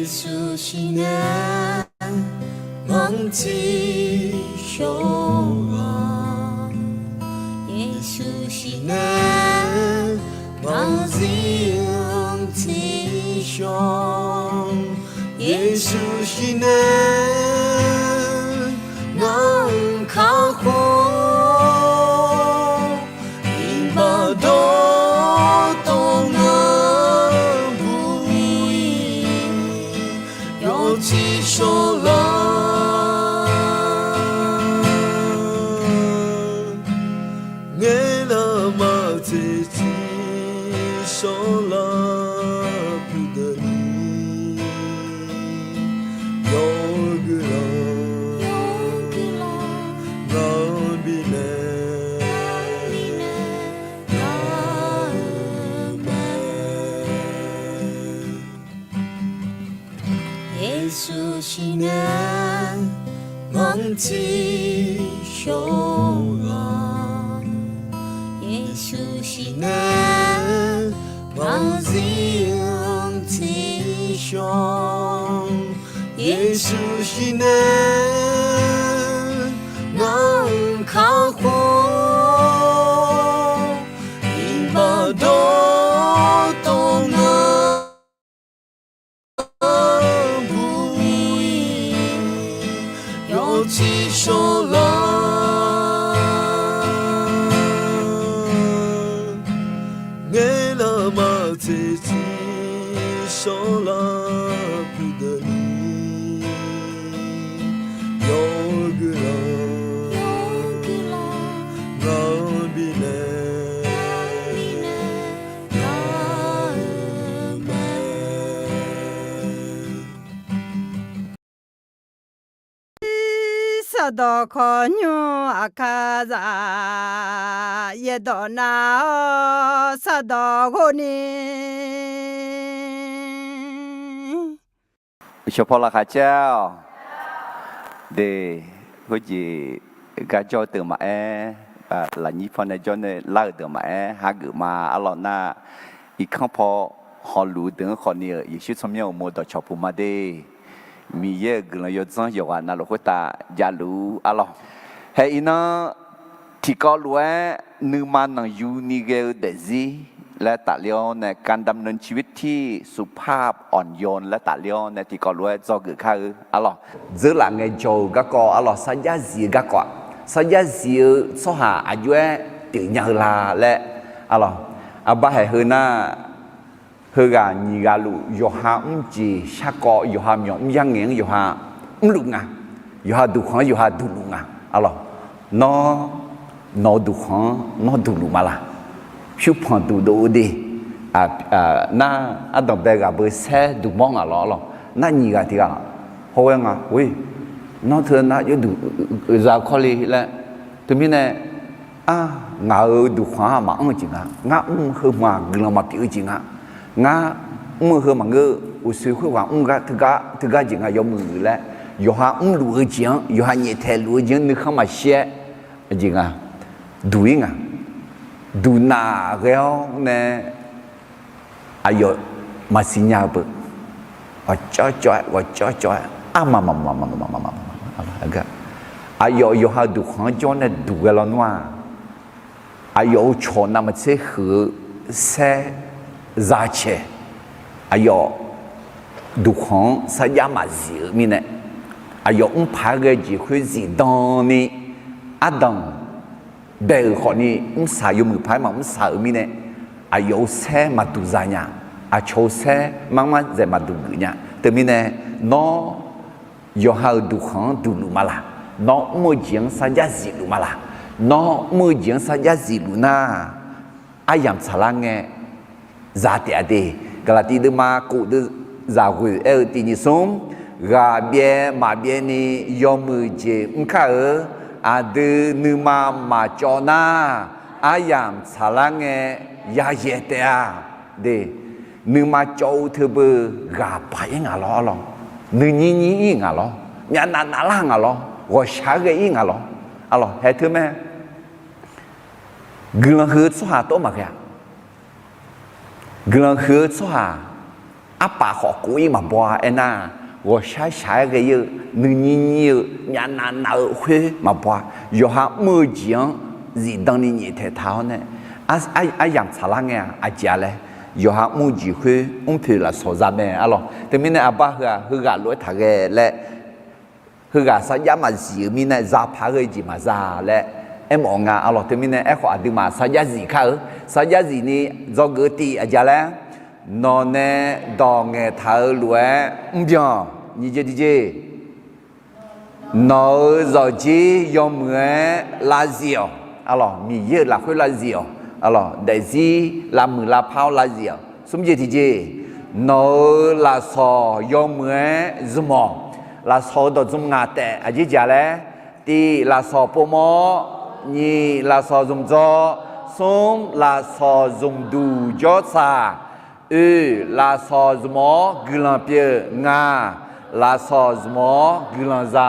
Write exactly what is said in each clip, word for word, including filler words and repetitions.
Yeqsur siqnae manr tiqshawr-aq, Yeqsur siqnae ngaq-anr zir-anr tiqshawr, Yeqsur siqnae ngaq-anr kakhof, iqbax dawqtawv ngaq-anr buq-ir, yawtsir shawrlar, ngaeqnav maqtser tsir shawrlar pudeuq ni, yawr guiqlanq ngaq-anr bifnaeq lar-eu mae. Yeqsur siqnae manr tiqshawr-aq, Yeqsur siqnae ngaq-anr zir-anr tiqshawr, Yeqsur siqnae ngaq-anr kakhof, iqbax dawqtawv ngaq-anr buq-ir, yawtsir shawrlar, ngaeqnav maqtser tsir shawrlar pudeuq ni, yawr guiqlanq ngaq-anr bifnaeq lar-eu mae. Saqdawq khawqnymr aqkar zaf yaerdawq nav-awr saqdawq ghov ni. Uqcif paw laqkhaq caer-awq. De, khoerjeq garjawr-eu deuq maqaer, lafnyir paw nae jawr nae lar-euq deuq maqaer, hageuf ma. Arlawq nar, irkanr paw hawluf-eu deuq-anr khawf ni-euq Yeqsur tsawrmyanr uqmov dawqcawq puq ma de. Miqyaer-euq guiqlanq yawdzanr yawqghaq navluf khoertav javluf-ur arlawq. Hae iqnan tiqkawv lof-aer nuima nanqyu ni ghae-eu daefzir laer tafler-awr nae การดำเนินชีวิตที่สุภาพอ่อนโยน laer tafler-awr nae tiqkawv lof-aer dzawgeuf kar-eu arlawq. Dzeurlaf ngaejawr-euq garkawv arlawq, sarjax zif-eu garkawv-aq, sarjax zif-eu tsawrhaq aqjox-aer pyeufnya-eu la laer arlawq. Arbar haeq heu nar, heughaq nyiq ghaq luf yawqha mrjeq sharkawv, yawqha myawq mr yar ngaeq-anr yawqha mrluf nga. Yawqha duqkhanq-anr yawqha duqluf nga. Arlawq, nawr, nawq-eu duqkhanq-anr nawr duqluf ma laq? Pyurpanq duqdov-eu de. Nar, ardanqbae ghaq beu saer duqmawr ngaq lawr arlawq. Nar nyiq ghaq tiq ghaq hawghae nga, oe, nawr teu nar yawduq za-eu kawrle laer. Teumirnae, ar, ngaq-euq duqkhanq-anr maqanr-eu jeq nga. Ngar mr-eu heu hmq-aq guiqlanq maqpyeuf-eu jeq nga. Ngar mr-eu heu maqngeur-eu uqshoe khoerghaq mr gar teugar teugar jeq nga yawmuiq laer, yawqha mrluf-eu jeq-anr, yawqha nyaeftaeq luf-eu jeq-anr nuikhanr maqshir-aer, jeq nga, duq-ir nga. Duqnaf ghae-awr nae aqyawf maqsiq nya-eu beu, ghawqcawv cawv-aer, ghawqcawv cawv-aer, armama, aqyawf yawqha-euq duqkhanq-anr jawr nae duq ghae lawnmr-aq, aqyawf-euq cawq navmaqtser huiq-eu saer za cae, aqyawf duqkhanq-anr sarjax maqzif-eu mirnae, aqyawf mrpaq-aer ghae jeq khoer zifdan ni, ardanq bae-euq khawfni mrsaq yawmuiq paq-aer maqmrsaq-euq mirnae, aqyawf-euq saer maqduq za nya, aqcawq-euq saer marmar dzaeq maqduq geuf nya. Teumirnae, nawr yawqha-euq duqkhanq-anr duqluf ma laq? Nawr mr-eu jeq-anr sarjax zifluf ma laq? Nawr mr-eu jeq-anr sarjax zifluf nar, aryamq tsaqlar ngae za taef-a de. Gaqlaqtiv deuvma kof deuv zaqghoeq aer-eu tiq nyiq smr, ghaq byaev maqbyaev ni yawmuiq jeq mr kar-eu, aqdui nuima maqcawv nar, aryamq tsaqlar ngae yayaeq taef-a de. Nuima cawv-eu teubeu ghaq paq-ir ngaq lawr arlawq. Nuinyir nyir-ir ngaq lawr. Myavnav navlar ngaq lawr. Ghawqshaq-aer ghae-ir ngaq lawr arlawq. Hae teu mae. Guiqlanq huiq-eu tsawrhaq tawr maqghae-a. Guiqlanq huiq-eu tsawrhaq arpaf khawf kof-ir maqbaw-a. Aernar, ghawqshaq shaq-aer ghae-ir-eu, nuinyir nyir-eu, myavnav nav-eu khoer maqbaw-a. Yawqha mr-eu jeq-anr zifdan ni nyaef taeq taq-awr nae, aryamq tsaqlar ngae-aq aqjeq-a laer, yawqha mr-eu jeq khoer mrpoeq lafsawq za mae arlawq. Teumirnae aqbar heu-aq heughaq lof-aer taqghae laer, heughaq sarjax maqzif-eu mirnae zaq paq-aer ghae-eu jeq maqza laer aermawf nga arlawq. Teumirnae aerkhawf aqduimaf sarjax zif kar-eu, sarjax zif ni dzawgeuf-eu tiv aqjeq-a laer, nawq nae dawq ngaeqtaq-eu lof-aer mrbyan nyiq jeq tiqjeq, nawq-euq zawqjir yawmuiq-aer lavzif-awq arlawq. Miqyaer-euq lafkhoer lavzif-awq arlawq. Daefzir lavmuiq lavpar-awr lavzif-awq. Smr jeq tiqjeq, nawq-euq lafsawq yawmuiq-aer zmq-awq. Lafsawq-euq dawq zmq ngaq taef aqjeq jeq-a laer, tiv lafsawq povmawr-awr, nyiq lafsawq zmq dzawr, smr lafsawq zmq duq jawrsaq, oeq lafsawq zmq-awr guiqlanq pyeuf, ngaq lafsawq zmq-awr guiqlanq za.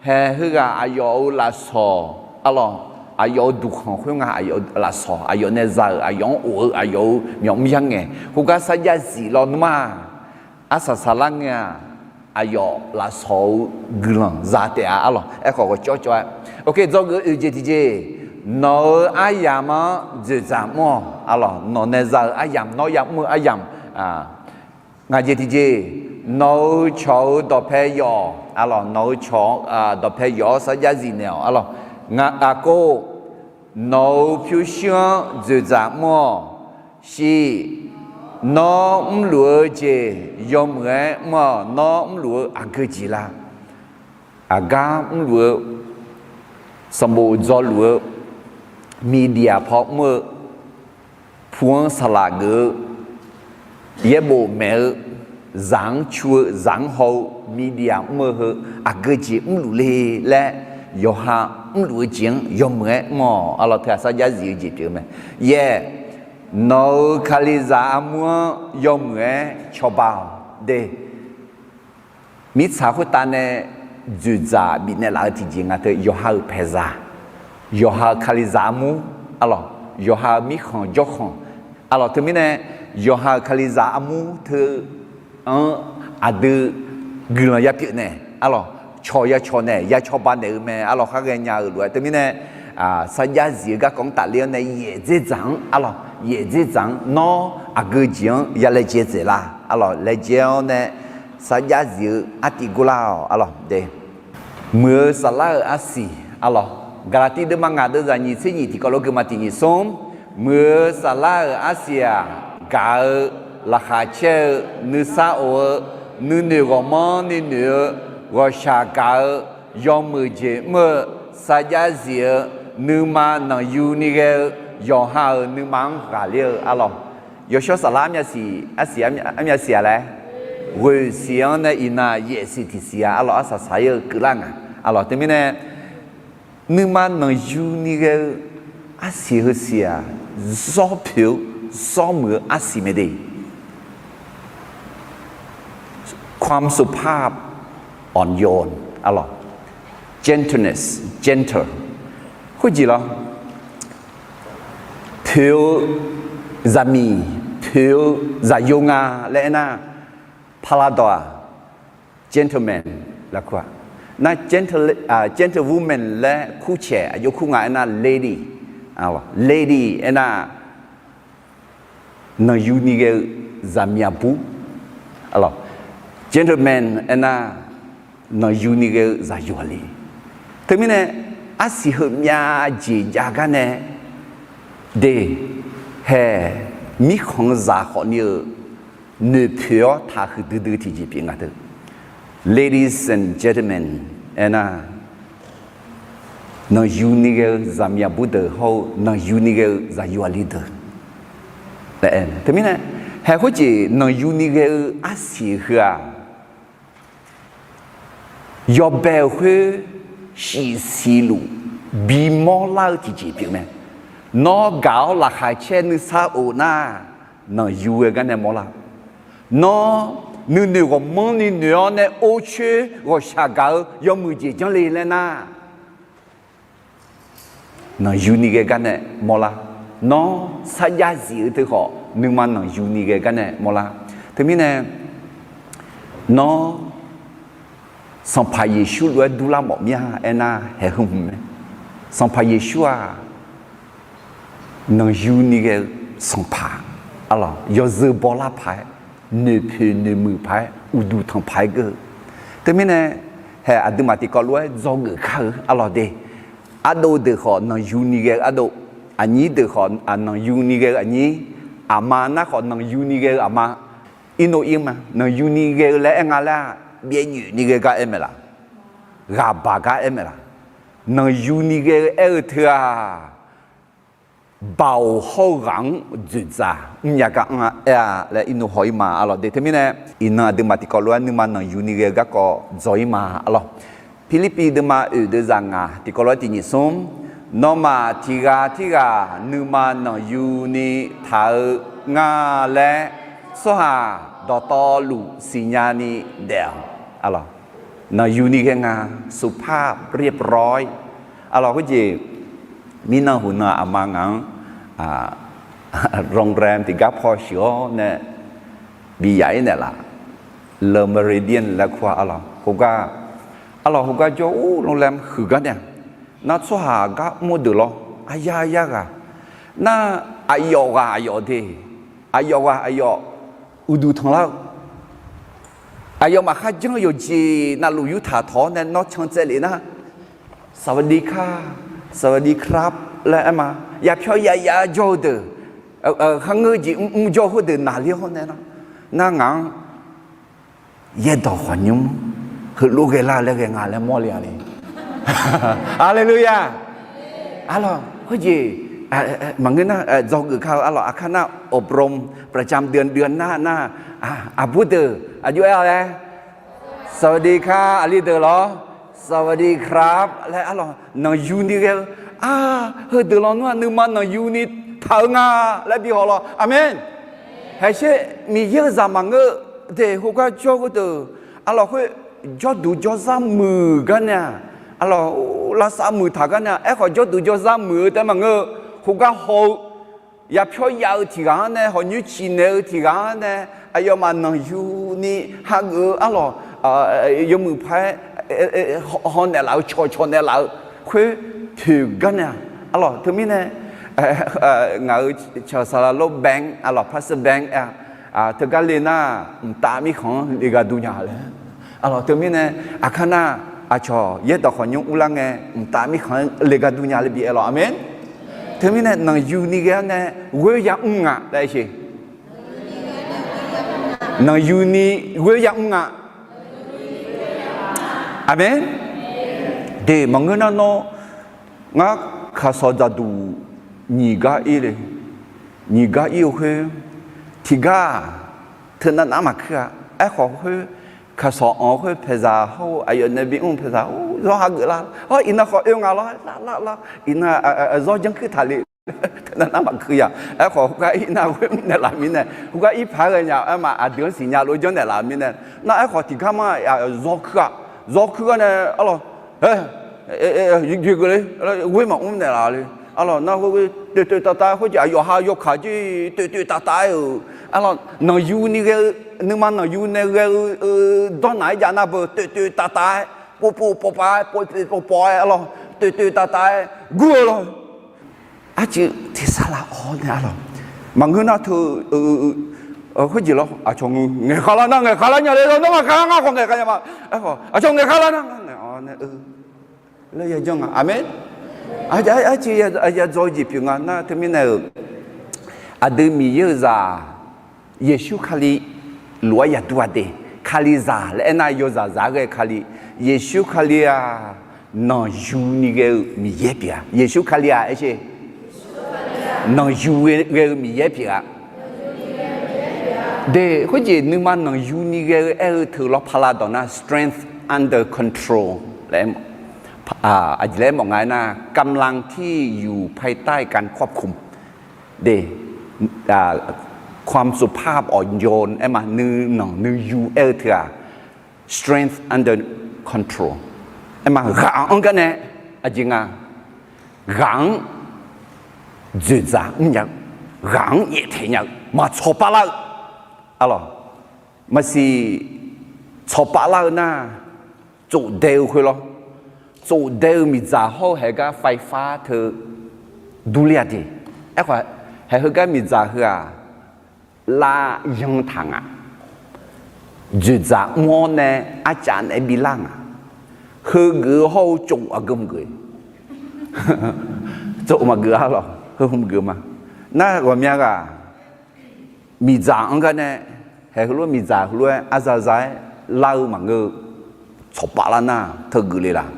Hae heughaq aqyawf-euq lafsawq arlawq, aqyawf-euq duqkhanq khoer nga, aqyawf-euq lafsawq, aqyawf nae za-euq, aqyawf-anr of-eu, aqyawf-euq myawq mr yar ngae, khoergar sarjax zif lawnmr-aq, arsaq saqlar ngae-aq, aqyawf lafsawq-eu guiqlanq za taef-a arlawq. Aerkhawf ghawqcawv cawv-aer, ok, dzawgeuf-eu oeq jeq tiqjeq, nawq-euq aryamq-anr dzoeqdzaq mr-awq arlawq. Nawq nae za-euq aryamq, nawr yamr-eu aryamq, ngaq jeq tiqjeq, nawq-euq cawq-euq dawqpae yawf arlawq. Nawq-euq cawq dawqpae yawf-awr sarjax zif naeq-awq arlawq. Ngaq aqkov, nawq-euq pyurshuir-anr dzoeqdzaq mr-awq. Shiq, nawr mrluf-eu jeq yawmuiq-aer mr-awq. Nawr mrluf-eu aqgeu jeq la? Aqgar mrluf-eu, sanqbof dzawluf-eu, media paw mr-eu, pu-anr saqlaq geuf-eu, yaerbof maeq-eu, zaq-anr cu-eu, zaq-anr haw-eu, media mr-eu heu aqgeu jeq mrluf le laer, yawqha mrluf-eu jeq-anr yawmuiq-aer mr-awq arlawq. Teu-aq sarjax zif-eu jeq pyeuf-eu mae. Yaeq, nawq-euq kalizaq armur-anr yawmuiq-aer cawba-awq de. Mirtsaq khoertav nae dzoeqdzaq bifnaeq laf-eu tiqjeq nga teu yawqha-euq paeqzaq, yawqha-euq kalizaq armur arlawq, yawqha-euq mirkhanq jawrkhanq arlawq. Teumirnae yawqha-euq kalizaq armur teu-anr aqdui guiqlanq ya pyeuf naeq arlawq, cawq ya cawq naeq ya cawba naeq-eu mae arlawq. Khar ghaenya-euq lof-aer teumirnae sarjax zif-eu garkawv-anr tafler-awr nae yaef dzerdzaq-anr arlawq, yaef dzerdzaq-anr nawr aqgeu jeq-anr ya laejae dzaeq la arlawq. Laejae-awr nae sarjax zif-eu artiv gor lar-awq arlawq de. Muiq-eu saflar-euq arsiq arlawq, Gaqlaqtiv deuvma ngaq deuvzaq nyiq tser nyiq tiqkawv lof geuvma tiq nyiq smr, muiq-eu saflar-euq arsiq-aq, gaq-eu, laqkhaq caer-eu, nuisar of-eu, nuinoeq ghawqmanrni noeq-eu, ghawqshaq gaq-eu, yawmuiq jeq mr-eu, sarjax zif-eu, nuima nanqyu ni ghae-eu, yawqha-euq nuima-anr ghaqler-eu arlawq. Yawshawr saflar armyavsiq, arsiq armyavsiq-a laer, ghoeq siq-anr nae iqnan yaef siq tiq siq-a arlawq. Arsaq saq-ir-eu keuvlar nga arlawq. Teumirnae nuima nanqyu ni ghae-eu arsiq heusiq-aq, zawr poeq-eu, zawr muiq-eu arsiq mae de.ความสุภาพ อ่อนโยน arlawq, gentleness, gentle, khoerjeq lawr, poeq-eu zaqmiq, poeq-eu zaqyo nga laer aernar, paqlaqdawq-aq gentleman lafkhoer-aq, nar gentle, gentlewoman laer kurcaeq aqjox kur nga aernar lady, lady aernar, nanqyu ni ghae-eu zaqmiq aqbur, gentleman aernar, nanqyu ni ghae-eu zaqyo aqli. Teumirnae arsiq heumyav jeq jav gar nae de, hae, mirkhanq-eu zaq khawfni-eu noeqpoeq-awr taqhuiq duidui tiqjeq pyeuf nga teu. Ladies and gentlemen aernar, nanqyu ni ghae-eu zaqmiq aqbur deuq hawr-eu nanqyu ni ghae-eu zaqyo aqli deuq. Teumirnae, hae khoerjeq nanqyu ni ghae-eu arsiq heu-aq, yawbae-euq khoer shif siq luf bimawr lar-eu tiqjeq pyeuf mae. Nawr gaq-awr laqkhaq caer nuisar of nar, nanqyu ghae gar nae mawrlar. Nawr nuinoeq ghawqmanrni noeq-awr nae or coer ghawqshaq gaq-eu yawmuiq jeq janr le laer nar, nanqyu ni ghae gar nae mawrlar. Nawr sarjax zif-eu teu khawf nuima nanqyu ni ghae gar nae mawrlar. Teumirnae, nawr Sanqpaq Yeqsur lof-aer durlar mawf mir-a aernar, haeq heu hmq mae. Sanqpaq Yeqsur-aq, nanqyuni ghae-eu Sanqpaq, arlawq, yawzeu bawlar paq-aer, noeqpoeq noeqmuiq paq-aer, uqduq tanq paq-aer geur-eu. Teumirnae, haeq aqduimaf tiqkawv lof-aer dzawgeuf kar-eu arlawq de. Ardov deuq khawf nanqyuni ghae-eu ardov, aqnyir deuq khawf nanqyuni ghae-eu aqnyir, aqma nar khawf nanqyuni ghae-eu aqma. Irnov ir ma, nanqyuni ghae-eu laer aer nga laer-aq, byaev nyoeq ni ghae gar aer mae laq? Ghaqbaq gar aer mae laq? Nanqyuni ghae-eu aer-eu teu-aq, baoq hawr-eu ghaq-anr dzoeqdzaq mrnya gar anr-a aer-a laer irnov haw ir ma arlawq de. Teumirnae, iqnan aqduimaf tiqkawv lof-aer nuima nanqyuni ghae-eu garkawv dzaw ir ma arlawq. Pirlirpiv deuvma oeq deuvzaq ngaq tiqkawv lof-aer tiq nyiq smr, nawmaf tiq ghaq tirghaq nuima nanqyuni taq-eu nga laer, tsawrhaq dawqtawvluf siqnya ni daef-awq. Arlawq, nanqyuni ghae nga, สุภาพเรียบร้อย. Arlawq, khoerjeq mirnan huqnan aqma ngaq-anr โรงแรม tiqgar paw shuif-awr nae bi yaf ir naeqlaf, Le Méridien laer kur-a arlawq. Khoergar, arlawq, khoergar jawr-ur โรงแรม huiq gar nae-aq, nar tsawrhaq gar mr-eu deuq lawr, aqya ya ghaq, nar aqyawf ghaq aqyawf de, aqyawf ghaq aqyawf uqduq tanqlar-eu, aqyawfmaf kharjan-eu yawqjeq navluf yurtaq tawq-awr nae nawr can tsaev lef nar, สวัสดีค่ะ สวัสดีครับ laer aer ma. Yapyawr yaya jawr-eu deuq, kharngeur jeq mrmr jawr khoerdeuq naqler-awr nae nar, nar ngaq-anr yaerdawq khawqnymr heulof ghaelar laer ghae nga laer mawrle-a le. Haleluya! Arlawq, khoerjeq maqngeur nar, dzawgeuf kar-eu arlawq, aqkar nar อบรมประจำเดือน เดือนหน้า nar, aqbur deuq aqjox aer-awq laer, สวัสดีค่ะ aqli deuq lawr, สวัสดีครับ laer arlawq nanqyuni ghae-eu, a, heudeuq lawnmr-aq nuima nanqyuni taq-eu nga laer bi haw lawq. Aqmeq. Haeqsher Miqyaer-eu zaq maqngeur-eu de, khoergar jawr khoerdeuq arlawq khoer, jawrduq jawrzar muiq gar nae-aq, arlawq, lavsav muiq taq gar nae-aq, aerkhawf jawrduq jawrzar muiq-eu taef maqngeur-eu, khoergar haw-eu, yapyawr yav-eu tiq ghaq-anr nae, hawqnyoer ciqnaeq-eu tiq ghaq-anr nae, aqyawfmaf nanqyuni hageuf-eu arlawq, yawmuiq paq-aer hawnaeq laf-eu, cawqcawq naeqlaf-eu khoer poeq gar nae-aq, arlawq, teumirnae ngaq-euq cawq saqlaq lor bank arlawq, pastor bank, teugar le nar, mqtav mirkhanq-anr le gharduq nya laer. Arlawq, teumirnae aqkar nar, aqcawq yaerdawq khawqnymr urlar ngae, mqtav mirkhanq-anr le gharduq nya laer bi aer lawq. Aqmeq. Teumirnae nanqyuni ghae-awr nae ghoer ya mr nga laer aer sher. Nanqyuni ghoer ya mr nga. Aqmeq. De, maqngeur nar nawr, ngar kaqsawq dzaqduq nyiq gar ir le. Nyiq gar ir-eu khoer, tiqgar-aq, teunav nar maqkuir-a. Aerkhawf khoer, kaqsawq anq-eu khoer paeqzaq hawr-eu aqyawf nae bimr-eu paeqzaq, zawr hageuf lar. Hawr, iqnan khawf oe nga lawr, lar lar lar, iqnan zawr janrkuir taqle. Teunav nar maqkuir ya. Aerkhawf khoergar ir nar ghoer mr naeqlaf mirnae, khoergar ir paq-aer ghae nya-eu aerma aqdui-anr siqnya lof janrnaeq laf-eu mirnae, nar aerkhawf tiqgar ma, zawr kuir-a. Zawr kuir gar nae arlawq, jeqgeuf le, ghoer maqmr naeqlaf le. Arlawq, nar khoer toeqtoeq tavtav khoerjeq aqyawf ha yawkaq jir toeqtoeq tavtav-aer-euq, arlawq, nanqyuni ghae-eu, nuima nanqyu nae ghae-eu dawrnaq-aer jav nar beu toeqtoeq tavtav-aer, povpov povpav-aer, povpov-aer arlawq, toeqtoeq tavtav-aer gur-eu lawr. Arcuiv tersar laf-awr nae arlawq, maqngeur nar teu, khoerjeq lawr, aqcawq ngaeqkhav lar nar ngaeqkhav lar nya le lawr, nawr ngaeqkhav lar ngar khawf ngaeqkhav nya ma. Aerkhawf aqcawq ngaeqkhav lar nar ngaeq-awr nae, laer yajanr nga. Aqmeq. Arcuiv ya dzaw-eu jeq pyeuf nga nar teumirnae-euq, aqdui Miqyaer-euq zaq, Yeqsur Kali lof-aer yaqdur-a de. Kalizaq laer aernar yawzaq zaq-aer ghae Kali. Yeqsur Kali-aq, nanqyuni ghae-eu Miqyaer pyeuf-a. Yeqsur Kali-aq, aer sher, nanqyu ghae-eu Miqyaer pyeuf-a. De, khoerjeq nuima nanqyuni ghae-eu aer-eu teu lawr pala dawq nar strength under control laer, aqjeq laer mawf nga aernar กำลังที่อยู่ภายใต้การควบคุม de, ความสุภาพอ่อนโยน aerma, nuinanq nuiyu aer-eu teu-aq, strength under control. Aerma, ghaq-anr gar nae, aqjeq nga, ghaq-anr dzoeqdzaq mrnya-eu, ghaq-anr yaeftaeq nya-eu, maqtsawq pavlar-eu, arlawq, maqsiq tsawqpav lar-eu nar, tsofdae-eu khoer lawr. Tsofdae-eu miqdzaq hawr-eu haeq gar ไฟฟ้า teu durler-a de. Aerkhawf, haeq heugar miqdzaq heu-aq, lavyan taq nga. Dzoeqdzaq mr-awr nae arcav naeq-aer bilar nga. Heugeuf-eu hawr-eu tsov aqgeu mqgeuf, tsov maqgeuf-a lawq, heu hmq geuf ma. Nar ghawqmya ghaq miqdzaq-anr gar nae, haeq heulof miqdzaq heulof-aer arza za-aer lar-eu maqngeur-eu, tsawqpav lar nar teugeuf le laq,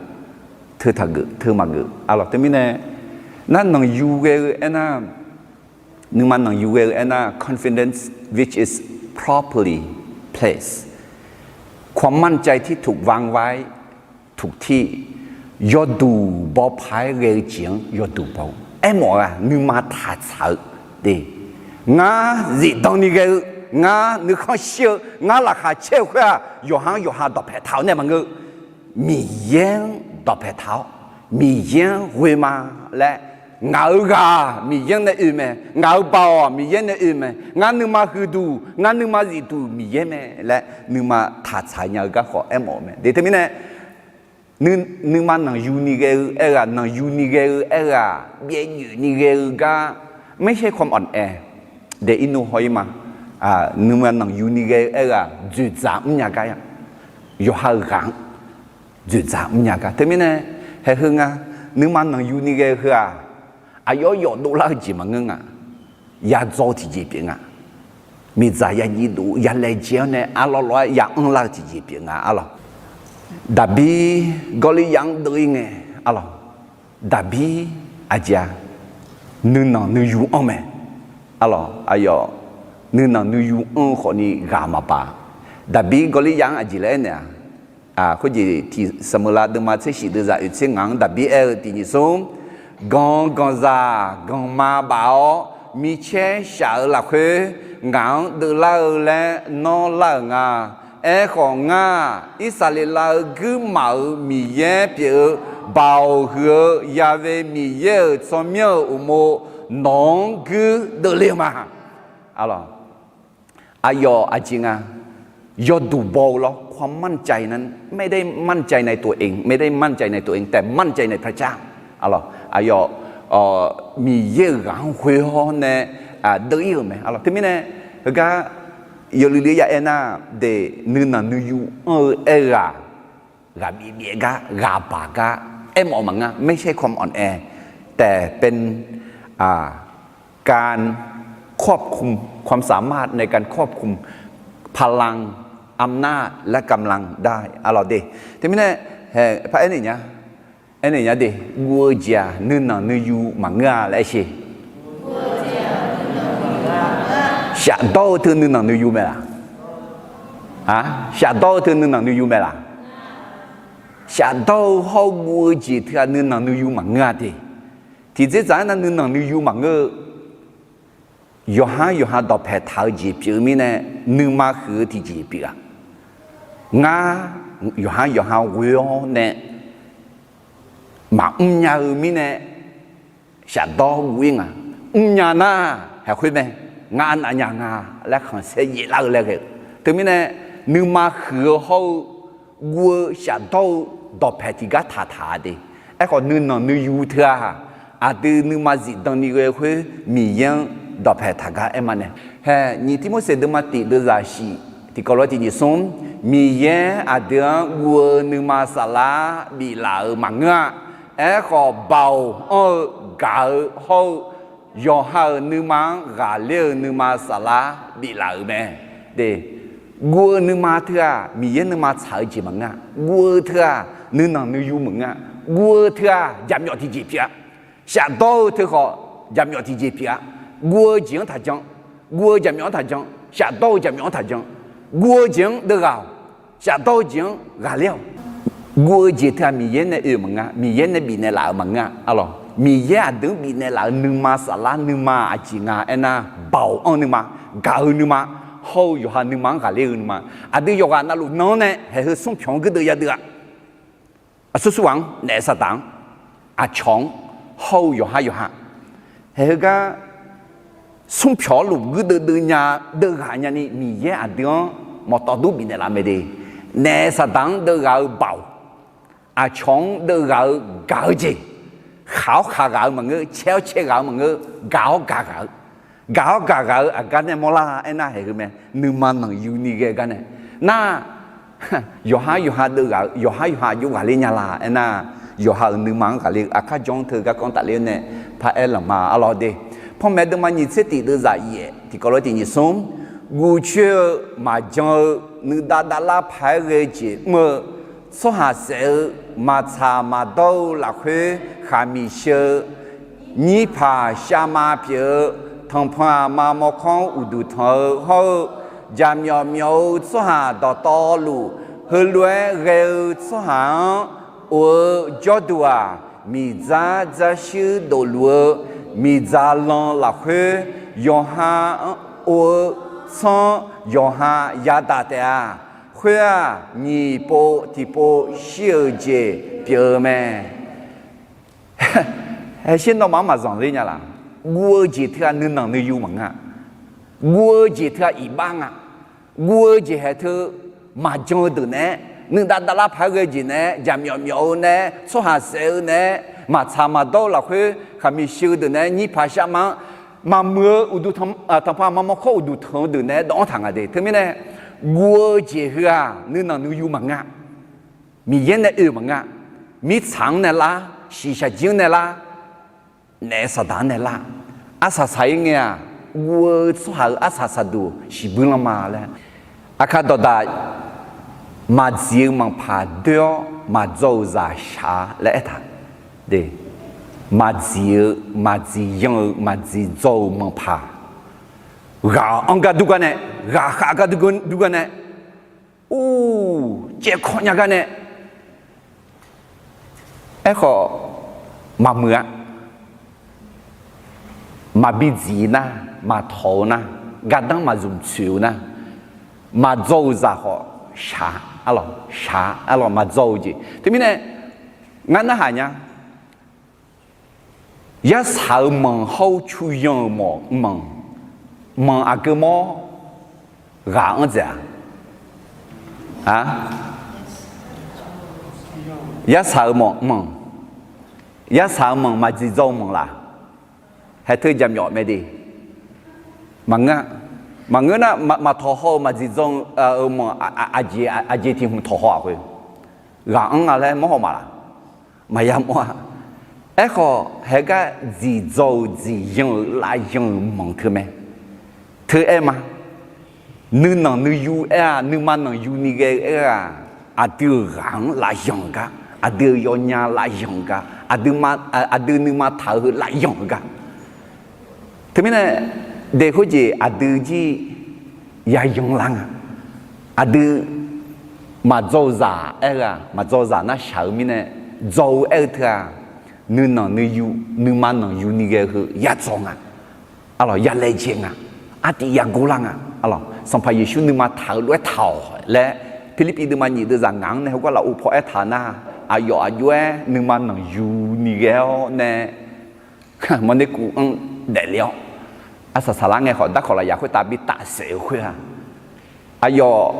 teu taqgeuf teu maqgeuf-a lawq. Teumirnae, nar nanqyu ghae-eu aernar, nuima nanqyu ghae-eu aernar, confidence which is properly placed, ความมั่นใจที่ถูกวางไว้ ถูกที่ yawduq baw paq-aer ghae-eu jeq-anr yawduq baw-eu aermawf-eu-aq, nuima taqtsaq-eu de. Ngar zifdan ni ghae-eu, ngar nuikhanr shir-eu, ngar laqkhaq caer-eu khoer-aq, yawqha-anr yawqha dawqpae taq-awr nae maqngeur-eu, Miqyaer-anr dawqpae taq-awr, Miqyaer-anr ghoe ma laer, ngaq-euq ghaq Miqyaer nae oe mae, ngaq-euq baoq Miqyaer nae oe mae, ngar nuima huiqduq, ngar nuima zifduq Miqyaer mae laer nuima taqtsaq nya-eu garkawv aermawf-eu mae. De teumirnae, nuima nanqyu ni ghae-eu aerghaq, nanqyu ni ghae-eu aerghaq, byaev nyoeq ni ghae-eu gar, ไม่ใช่ความอ่อนแอ de irnu haw-ir ma. Nuima nanqyu ni ghae-eu aerghaq dzoeqdzaq mrnya gar-a, yawqha-euq ghaq-anr dzoeqdzaq mrnya gar. Teumirnae, haeq heu nga, nuima nanqyu ni ghae-eu heu-aq, aqyawf yawf dovlar-eu jeq maqngeur nga. Yadzaw-eu tiqjeq pyeuf nga. Miqdzaq yajiv dov ya laejae-awr nae arlawr lawr-aer ya anrlar-eu tiqjeq pyeuf nga-a lawq. Daqbir Gawrliryaq-anr deuv-ir ngae-a lawq. Daqbir aqjeq-a, nuinanq nuiyu anr mae-a lawq. Aqyawf nuinanq nuiyu anr-eu khawfni ghaq maqbaq. Daqbir Gawrliryaq-anr aqjeq laer aernaeq-a, khoerjeq tiq Saqmeuqlav deuvma tser shif deuvzaq oeq tser ngaq-anr Daqbir aer-eu tiq nyiq smr, ganq ganqzaq ganqma baf-awr micaer shaf-eu lafkhoer ngaq-anr deuvlar-eu laer nawr lar-euq nga. Aerkhawf, ngar-aq, Irsaqleqlav-euq guirmaf-euq Miqyaer pyeuf-eu, Baoq huiq-eu Ya'we Miqyaer-euq tsawrmyanr-euq uqmov nawq-anr guir deuvle-eu ma. Aqlawq, aqyawf aqjeq nga, yawduq baw-eu lawr, ความมั่นใจนั้น ไม่ได้มั่นใจในตัวเอง ไม่ได้มั่นใจในตัวเอง แต่มั่นใจในพระเจ้า Aqlawq, aqyawf Miqyaer-euq ghaq-anr ghoe-awr nae deuv-ir-euq mae. Aqlawq, teumirnae, heugar yawluiv luiv ya aernar, de, nuinanq nuiyu anr-eu aerghaq, ghaqbif bif-aer gar, ghaqbaq gar aermawf-eu maqngeur, ไม่ใช่ความอ่อนแอ แต่เป็น การควบคุม ความสามารถในการควบคุม พลัง อำนาจ และกำลังได้ Aqlawq de, teumirnae, par aernaeq nya, aernaeq nya de, guv-eu jeq-aq nuinanq nuiyu maqngeur-a laer aer sher. Shafdawr-eu teu nuinanq nuiyu mae laq? Shafdawr-eu teu nuinanq nuiyu mae laq? Shafdawr-eu hawr-eu guv-eu jeq teu-aq nuinanq nuiyu maqngeur-a de. Tiqdzerdzaq-aer nar nuinanq nuiyu maqngeur-eu, yawqha-anr yawqha dawqpae taq-eu jeq pyeuf-eu mirnae, nuima huiq-eu tiqjeq pyeuf-a. Ngar yawqha-anr yawqha ghoe-awr nae maqmr nya-eu mirnae, shafdawr guv-ir nga. Mrnya nar, haeq khoer mae, ngar nav nya nga laer khanqsaer yaeflar-eu laer ghae-eu. Teumirnae, nuima huiq-eu hawr-eu guv-eu shafdawr-eu dawqpae tiqgar taqtaq-a de. Aerkhawf, nuinanq nuiyu teu-aq, aqdui nuima zifdan ni ghae khoer Miqyaer-anr dawqpae taq gar aer ma nae. Hae, nyiq Tirmorseq deuvma tiq deuvzaq shif tiqkawv lof-aer tiq nyiq smr, Miqyaer aqdui-anr guv-eu nuima saflar biflaf-euq maqngeur-a. Aerkhawf, baoq anr-eu gaq-eu hawr-eu yawqha-euq nuima-anr ghaqler-eu nuima saflar biflaf-euq mae. De, guv-eu nuima teu-aq Miqyaer nuima tsaq-eu jeq maqngeur-a. Guv-eu teu-aq nuinanq nuiyu maqngeur-a. Guv-eu teu-aq jaqmyawf tiqjeq pyeuf-a. Shafdawr-eu teu khawf jaqmyawf tiqjeq pyeuf-a. Guv-eu jeq-anr taqjan, guv-eu jaqmyawf-anr taqjan, shafdawr-eu jaqmyawf-anr taqjan. Guv-eu jeq-anr deuv ghaq-awq. Shafdawr-eu jeq-anr ghaqler-awq. Guv-eu jeq teu-aq Miqyaer nae oe-eu maqngeur, Miqyaer nae bifnaeq laf-euq maqngeur-a. Aqlawq, Miqyaer aqdui-anr bifnaeq laf-euq nuima saflar nuima aqjeq nga aernar, baoq anr nuima, gaq-eu nuima, hawr-eu yawqha nuima-anr ghaqler-eu nuima. Aqdui yawqghaq navluf nan-anr nae haeq heu smr pyawq-anr guirdeuv yadeuv-a. Aqsur sur ghaq-anr, naef saqdaq-anr, aqcawq-anr, hawr-eu yawqha yawqha, haeq heugar smr pyawq-anr luf guirdeuv deuv nya, deuv ghaq nyani Miqyaer aqdui-anr mawqtawf dur bifnaeq laf mae de. Naef Saqdaq-anr deuvghaq-eu baoq, aqcawq-anr deuvghaq-eu gaq-eu jeq, khaq-awr khaq ghaq-eu maqngeur, cae-awr cae ghaq-eu maqngeur, gaq-awr gaq ghaq-eu, gaq-awr gaq ghaq-eu aqgar nae mawrlar aernar haeq heu mae. Nuima nanqyuni ghae gar nae nar, yawqhar yawqha deuvghaq-eu, yawqhar yawqha aqjox ghaqler nya la aernar, yawqha-euq nuima-anr ghaqler-eu aqkar jawr-anr teu garkawv-anr tafler-awr nae paraer lanqma arlawr de. Panmaeq deuvma nyiq tser tif deuvzaq yaef tiqkawv lof tiq nyiq smr, guvcoer-eu maqjan-eu nuidav davlar paq-aer ghae-eu jeq mr-eu tsawrhaq saef-eu maqtsaq maqdawr-eu lafkhoer khaqmiq sheu-eu nyirpaq shavma pyeuf-eu tanqpanq aqma mawrkawr-anr uqduq tanq-eu hawr-eu jaqmyawf myawf-eu tsawrhaq dawqtawvluf heulof-aer ghae-eu tsawrhaq-anr of-eu jawrduq-aq, miqdzar dzarshuir dofluf-eu miqdzaq lan lafkhoer yawqha-anr of-eu tsanr yawqha yadaq taef-a. Khoer-aq, nyiq pov tiqpov shir-euq jeq pyeuf-eu mae. Haeqsher nawmaf-anr maqzanq ler nya laf. Guv-eu jeq teu-aq nuinanq nuiyu maqngeur-a. Guv-eu jeq teu-aq iqbax nga. Guv-eu jeq haeq teu maqjan-eu deuq naeq-aer, nuidav davlar paq-aer ghae-eu jeq naeq-aer, jaqmyawf myawf-eu naeq-aer, tsawrhaq saef-eu naeq-aer, maqtsaq maqdawr-eu lafkhoer khaqmiq sheu-eu deuq naeq-aer, nyirpaq shavma-anr maqmuiq-eu uqduq tanq, tanqpanq aqma mawrkawr uqduq tanq-eu deuq naeq-aer dawv-anr taq nga de. Teumirnae, guv-eu jeq heu-aq nuinanq nuiyu maqngeur-a. Miqyaer nae oe-eu maqngeur-a. Mirtsaq-anr nae lar, shiqshaq jir-anr nae lar, naef Saqdaq-anr nae lar, arsaq saq-ir ngae-aq, guv-eu tsawrhaq-euq arsaq saqduq shiqbuir lanma laer. Aqkar dawqdaq, maqdziq-eu manqpaq doer-awr maqdzaw-euq zaq shaq-a laer aertaq. Maqdziq-eu, maqdziq yan-eu, maqdziq dzaw-euq manqpaq, ghaq-anr gar dur gar nae, ghaqkhav gar dur gar nae, ur, caevkawv nya gar nae, aerkhawf maqmuiq-a. Maqbi dziq nar, maqtawq-eu nar, gardanr maqzmq tsoeq-eu nar, maqdzaw-euq zaq khawf shaq, arlawq shaq, arlawq maqdzaw-eu jeq. Teumirnae, ngar narhaq nya, yarsaq-eu manq hawr-eu cu yan-euq mawq manq, manq aqgeu mawr ghaq-anr dzaeq-a? A, yarsaq-eu manq manq, yarsaq-eu manq maqdziq dzaw-eu manq laf? Haeq teu jaqmyawf mae de. Maqngeur, maqngeur nar, maqtawq haw-eu maqdziq dzaw-eu manq, aqjeq tiq hmq tawq haw-aq khoer, ghaq-anr nga laer mawr haw ma laf? Maqya mawr-a. Aerkhawf haeq gar dziq dzaw-euq dziq yan-euq lav yan-euq manq teu mae. Teu aer ma. Nuinanq nuiyu aer-aq, nuima nanqyu ni ghae-eu aer-aq, aqdui-euq ghaq-anr lav yan-euq gar, aqdui-euq yawnya lav yan-euq gar, aqdui nuima taq-eu heu lav yan-euq gar. Teumirnae, daeq khoerjeq aqdui jir ya yan lar nga. Aqdui maqdzaw-eu zaq aer-eu-aq, maqdzaw-eu zaq nar shaq-eu mirnae, dzaw-eu aer-eu teu-aq, nuinanq nuiyu, nuima nanqyu ni ghae-eu heu yadzaw nga. Arlawq ya laejae nga. Artiv ya gor lar nga. Arlawq Sanqpaq Yeqsur nuima taq-eu lof-aer taq-awq laer, Pirlirpiv deuvma nyiq deuvzaq ngaq-anr nae heugar lafov paw aertaq nar, aqyawf aqjox-aer nuima nanqyu ni ghae-awr nae, mawrner kuv-anr daefle-awr, arsaq saqlar ngae khawf darkawq lafyaq khoertav bi tafsaef-eu khoer-aq, aqyawf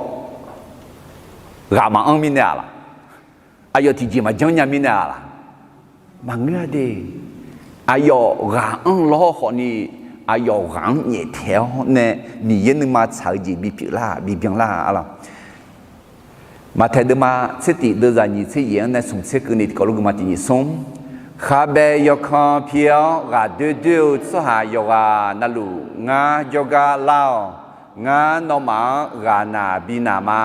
ghaq maqanr mirnae-aq laf? Aqyawf tiqjeq maqjanr nya mirnae-aq laf? Maqngeur-a de. Aqyawf ghaq-anr lawr khawfni, aqyawf ghaq-anr nyaeftaeq-awr nae, Miqyaer nuima tsaq-eu jeq bipyeuf lar, bibyan lar-a laf? Maqtaeq deuvma tser tif deuvzaq nyiq tser yaeq-anr nae smq tser keuvni tiqkawv lof geufma tiq nyiq smr. Khabae yawkan pi-awr ghaqdoer doer-eu tsawrhaq yawqghaq navluf ngar jawrgar lar-awq. Ngar nawmaf-anr ghaqnaq binaq ma.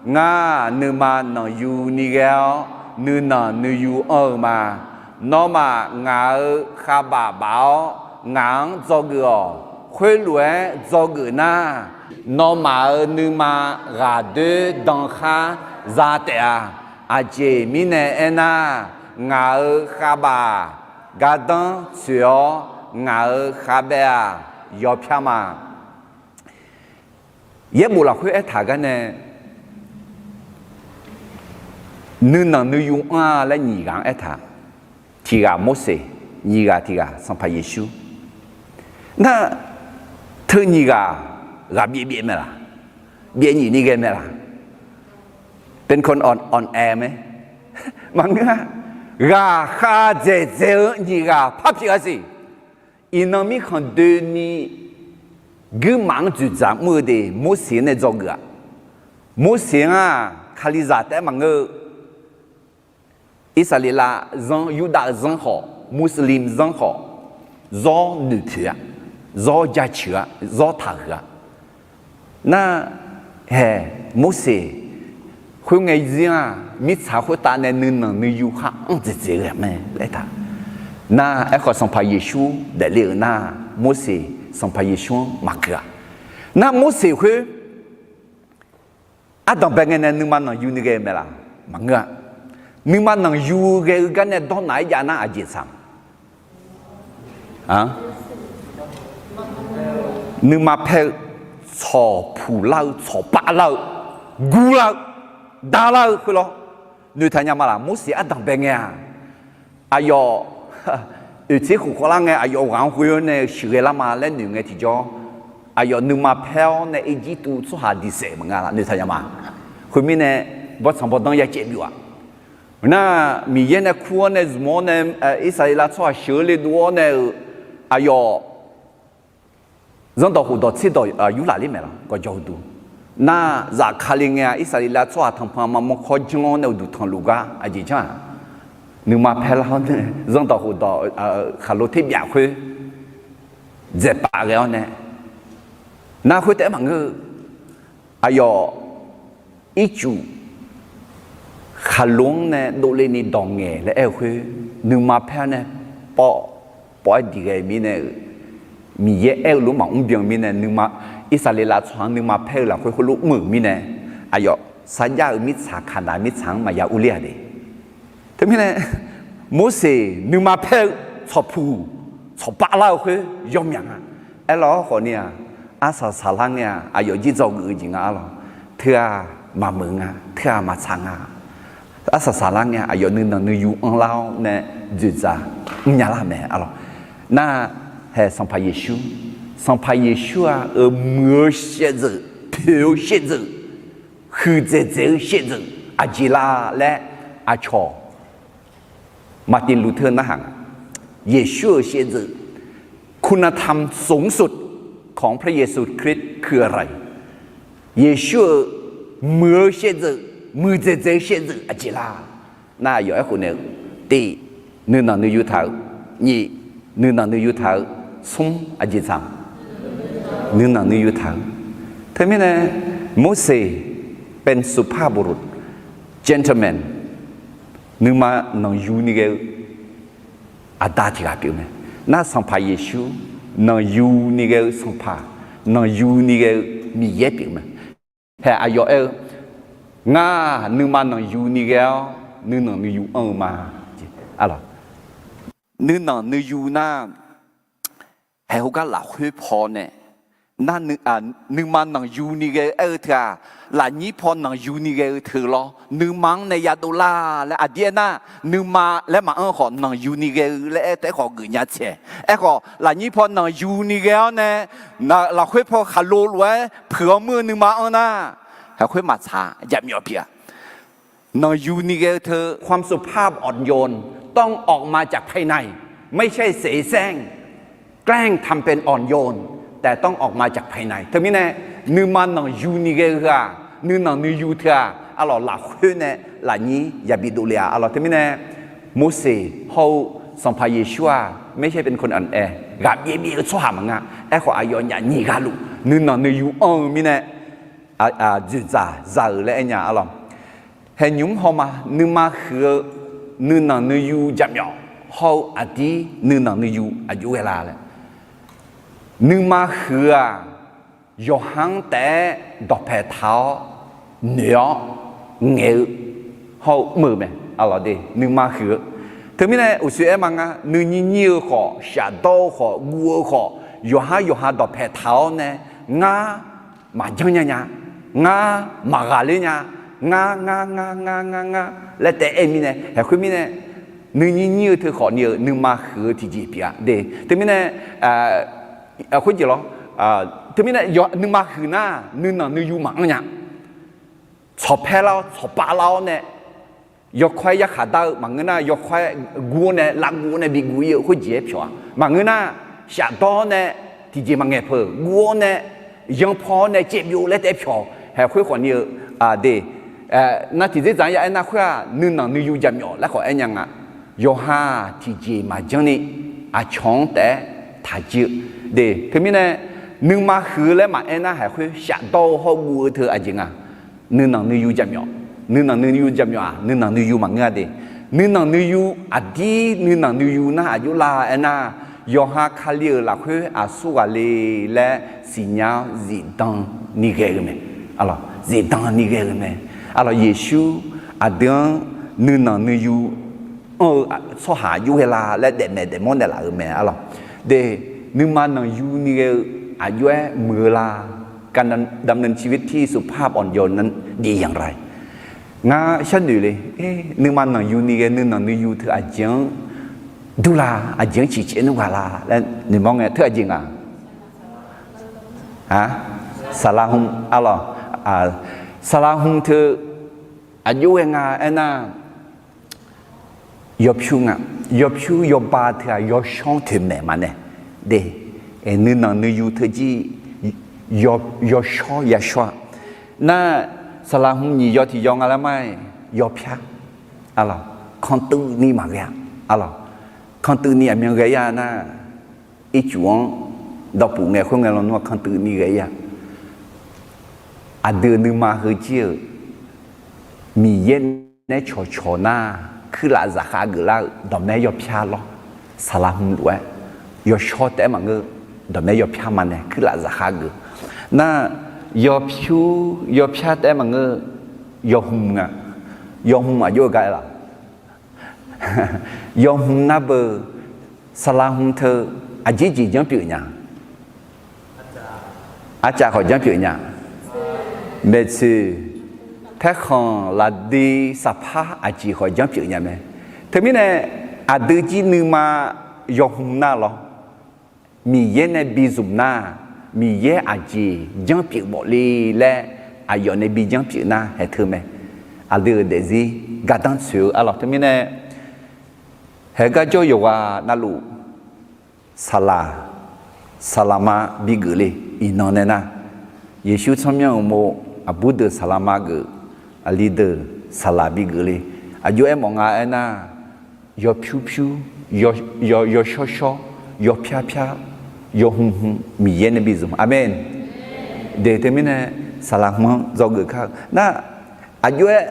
Ngar-aq nuima nanqyu ni ghae-awr, nuinanq nuiyu anr-eu ma. Nawmaf ngaq-euq khavbaf baf-awr, ngaq-anr dzawgeuf-awq. Khoerlof-aer dzawgeuf nar, nawmaf-euq nuima ghaqdoer dan khar za taef-a. Aqjeq mirnae aernar, ngaq-euq khavbaf gardanr tsoeq-awr, ngaq-euq khavbae-aq yawpyar ma. Yaerbof lafkhoer aertaq gar nae, nuinanq nuiyu anr-a laer nyiq ghaq-anr aertaq. Tiq ghaq Morseq, nyiq ghaq tiq ghaq Sanqpaq Yeqsur. Nar, teu nyiq ghaq ghaq byaev byaev mae laf? byaev nyiq ni ghae mae laq? เป็นคนอ่อนแอ mae. Maqngeur-a. Ghaqkhav dzaeqdzaeq-eu nyiq ghaq par pyeuf-a siq. Iqnan mirkhanq doeni guirmaf-anr dzoeqdzaq mr-eu de, Morseq nae dzawgeuf-aq. Morseq-anr-aq, Kalizaq taef-aer maqngeur-eu, Irsaqleqlav zanr, Yurdav-eu zanr khawf, Muslim zanr khawf, zawr noeqpoeq-a, zawr jaceuq-a, zawr taqhuiq-a. Nar, hae, Morseq khoerngae zir-aq, mirtsaq khoertav nae nuinanq nuiyu khar anr dzaeqdzaeq-eu mae laer taq. Nar, aerkhawf Sanqpaq Yeqsur daefle-euq nar, Morseq Sanqpaq Yeqsur-anr maqkeuv-a. Nar, Morseq khoer ardanq bae ngae nae nuima nanqyu ni ghae-eu mae laq? Maqngeur-a. Nuima nanqyu ghae-eu gar nae dawrnaq-aer jav nar aqjeq tsaq Nuima paer-eu, tsawq puq lar-eu, tsawq pav lar-eu, gur lar-eu, dar lar-eu khoer lawr. Noeqtaq nya ma laq? Morseq ardanq bae ngae-aq, aqyawf oeqtser khof khawvlar ngae, aqyawf ghaq-anr ghoe-awr nae sheuqghae lar ma laer noeq ngae tiqjawr, aqyawf nuima paer-awr nae Irjirtuv tsawrhaq diqsaef maqnga laf? Noeqtaq nya ma. Khoermirnae, bawrtsanq bawrdanr ya caev byov-aq. Nar, Miqyaer nae kur-awr nae zmq-awr nae, Irsaqleqlav tsawrhaq sheuq-eu le dov-awr nae-euq, aqyawf zanrdawq khofdawq tserdawq yurlaf ler mae laq? Gawqjawq uqduq. Nar, zafkale ngae-a, Irsaqleqlav tsawrhaq tanqpanq maqmawr kawr janr-awr nae uqduq tanqluf gar aqjeq janr-aq, nuima paer lar-awr nae zanrdawq khofdawq khaqlo terbyaf khoer dzaeqpaf ghae-awr nae, nar khoer taef-aer maqngeur-eu, aqyawf ircuf khaqlo-anr nae dovle ni dawq ngaeq laer aer-eu khoer, nuima paer-awr nae pawv, pawv-aer diq ghae mirnae-euq, Miqyaer aer-eu lof maqmr byan mirnae, nuima, Irsaqleqlav tsawrhaq-anr nuima paer-eu lafkhoer khoerlof mr-euq mirnae, aqyawf sarjax-eu mirtsaq, Kaqnaq mirtsaq-anr maqya urler-a de. Teumirnae, Morseq nuima paer-eu tsawqpuq tsawqpav lar-eu khoer yawmyaq nga. Aerlawr khawf ni-aq, arsaq saqlar ngae-aq, aqyawf jir dzawgeuf-eu jeq nga arlawr. Teu-aq maqmeuq nga, teu-aq maqtsaq nga. Arsaq saqlar ngae-aq, aqyawf nuinanq nuiyu anrlar-awr nae dzoeqdzaq mrnya lar mae arlawr. Nar, hae Sanqpaq Yeqsur, Sanqpaq Yeqsur-aq, euq muiq-eu shaevdzeuf, poeq-eu shaevdzeuf, huiqdzaeq dzaeq-eu shaevdzeuf aqjeq la laer aqcawq มาร์ติน ลูเธอร์ narhaq nga. Yeqsur-euq shaevdzeuf, คุณธรรมสูงสุดของพระเยซูคริสต์คืออะไร? Yeqsur-euq muiq-eu shaevdzeuf, muiqdzaeq dzaeq-eu shaevdzeuf aqjeq la? Nar, aqyawf aerkhof nae-eu, tiq, nuinanq nuiyu taq-eu, nyiq, nuinanq nuiyu taq-eu, smr, aqjeq tsaq, nuinanq nuiyu taq-eu. Teumirnae, Morseq เป็นสุภาพบุรุษ gentleman, nuima nanqyu ni ghae-eu aqda tiq ghaq pyeuf mae. Nar, Sanqpaq Yeqsur nanqyu ni ghae-eu Sanqpaq, nanqyu ni ghae-eu Miqyaer pyeuf mae. Hae aqyawf aer-eu, ngar nuima nanqyu ni ghae-awr nuinanq nuiyu anr-eu ma. Nuinanq nuiyu nar, hae khoergar lafkhoer paw nae, nar, nuima nanqyu ni ghae-eu aer-eu teu-aq, lafnyir paw nanqyu ni ghae-eu teu lawr, nuima-anr nae yadov lar laer aqdir aernar, nuima laer maqanr khawf nanqyu ni ghae-eu laer aer taef-aer khawf geufnya tsaeq. Aerkhawf lafnyir paw nanqyu ni ghae-awr nae, lafkhoer paw khaqlo lof-aer puiq-awr muir-eu nuima anr nar, hae khoer maqtsaq jaqmyawf pyeuf-a. Nanqyu ni ghae-eu teu ความสุภาพอ่อนโยน ต้องออกมาจากภายใน ไม่ใช่เสแสร้ง แกล้งทำเป็นอ่อนโยน แต่ต้องออกมาจากภายใน Teumirnae, nuima nanqyu ni ghae-eu heu-aq, nuinanq nuiyu teu-aq, arlawq lafkhoer nae lafnyir yabi dovle-a arlawq. Teumirnae, Morseq hawr-eu Sanqpaq Yeqsur-aq, ไม่ใช่เป็นคนอ่อนแอ ghaqbyaev byaev-eu tsawrhaq maqnga. Aerkhawf aqyawfnyaf nyiq ghaq luf nuinanq nuiyu anr-eu mirnae, dzoeqdzaq za-euq laer aernya arlawq. Hae nymq-mr hawma nuima huiq-eu, nuinanq nuiyu jaqmyawf hawr-eu aqdir nuinanq nuiyu aqjox ghae la laer, nuima huiq-eu-aq, yawqha-anr taef-aer dawqpae taq-awr, noeq-awr, ngaeq-eu hawr-eu mr-eu mae. Arlawq de, nuima huiq-eu. Teumirnae uqshoe aer ma ngar, nuinyir nyir-eu khawf, shafdawr-eu khawf, guv-eu khawf, yawqha yawqha dawqpae taq-awr nae, ngar maqjanr nya nya, ngar maqghaqler nya, ngar ngar ngar ngar ngar ngar laer taef-aer mirnae, hae khoermirnae, nuinyir nyir-eu teu khawf ni-euq nuima huiq-eu tiqjeq pyeuf-a de. Teumirnae, khoerjeq lawr, Teumirnae nuima huiq nar, nuinanq nuiyu maqanr nya. Tsawqpae lar-awr tsawqpav lar-awr nae, yawkawr-aer yarkhaq dar-eu maqngeur nar, yawkawr-aer guv-awr nae lavguv-awr nae biguv ir-eu khoerjeq-aer pyawq-a. Maqngeur nar, shafdawr-awr nae tiqjeq maqngaeq peuq guv-awr nae, yanpaw-awr nae caevbyov laer taef-aer pyawq. Haeq khoer khawfni-eu de, nar tiqdzerdzaq-anr ya aernar khoer-aq, nuinanq nuiyu jaqmyawf laer khawf aer nya nga. Yawqha tiqjeq maqjanr ni aqcawq-anr taef-aer taqjir-eu de. Teumirnae nuima huiq-eu laer maqaer nar, haeq khoer shafdawr-eu hawr guv-eu teu aqjeq nga. Nuinanq nuiyu jaqmyawf, nuinanq nuiyu jaqmyawf-aq, nuinanq nuiyu maqngeur-a de. Nuinanq nuiyu, aqdir nuinanq nuiyu nar aqjox la aernar, yawqha Kali-euq lafkhoer aqsur ghaq le laer siqnya-awr zifdan ni ghae-eu mae. Zifdan ni ghae-eu mae. Arlawq, Yeqsur aqdui-anr nuinanq nuiyu anr-eu tsawrhaq aqjox ghae la laer daefmaeq daefmawr naeqlaf-euq mae. Arlawq, de, nuima nanqyu ni ghae-eu aqjox-aer muiq-eu la? การดำเนินชีวิตที่สุภาพอ่อนโยนนั้นดีอย่างไร? Ngar sharnoeq le. Nuima nanqyu ni ghae nuinanq nuiyu teu aqjeq-anr dur la? Aqjeq-anr ciqcaev nmr ghaq la laer noeqmawr ngae, teu aqjeq nga? Saqlaq hmq, arlawq, saqlaq hmq teu aqjox ghae nga aernar, yawpyur nga. Yawpyur yawba teu-aq yawshawr toeqmaeq maqnae de. Nuinanq nuiyu teujir yawshawr yashawr-a. Nar, saqlaq hmq nyiq yaw tiq yaw nga laer ma-aer, yawpyar, arlawq, kanqtuiv ni maqghae-a. Arlawq, kanqtuiv ni aqmyan ghae-ir-a nar, ircuf-anr dawqpuf ngae khoerngae lawnmr-aq kanqtuiv ni ghae-ir-a. Aqdui-euq nuima heujir-euq Miqyaer nae cawqcawq nar, kuirlaf zaqkhav geuflar-eu dawqmaer yawpyar lawr. Saqlaq hmq lof-aer yawshawr taef-aer maqngeur, dawqmaer yawpyar maqnae kuirlaf zaqkhav geuf. Nar, yawpyur yawpyar taef-aer maqngeur, yawhmq nga. Yawhmq aqjox-eu gar aer laf? Yawhmq nar beu, saqlaq hmq teu aqjeq jeq janr pyeuf nya? Arcav khawf janr pyeuf nya? Maeqtsoeq, paerkhanq, lafdui, saqpar aqjeq khawf janr pyeuf nya mae. Teumirnae aqdui jir nuima yawhmq nar lawr, Miqyaer nae bizmq nar, Miqyaer aqjeq janr pyeuf mawf le laer aqyawf nae bi janr pyeuf nar haeq teu mae. Aqdui-euq daefzir gardanr tsoeq-eu arlawq. Teumirnae haeq gar jawr yawqghaq navluf, saqlaq, saqlaqma bigeuf le. Iqnan nae nar, Yeqsur tsawrmyanr-euq mov, aqbur deuq saqlaqma geuf, aqli deuq saqlaq bigeuf le. Aqjox-aer mawf nga aernar, yawpyur pyur, yawshawr shawr, yawpyar pyar, yawhmq hmq Miqyaer nae bizmq. Aqmeq. De teumirnae saqlaq hmq-anr dzawgeuf kar-eu nar, aqjox-aer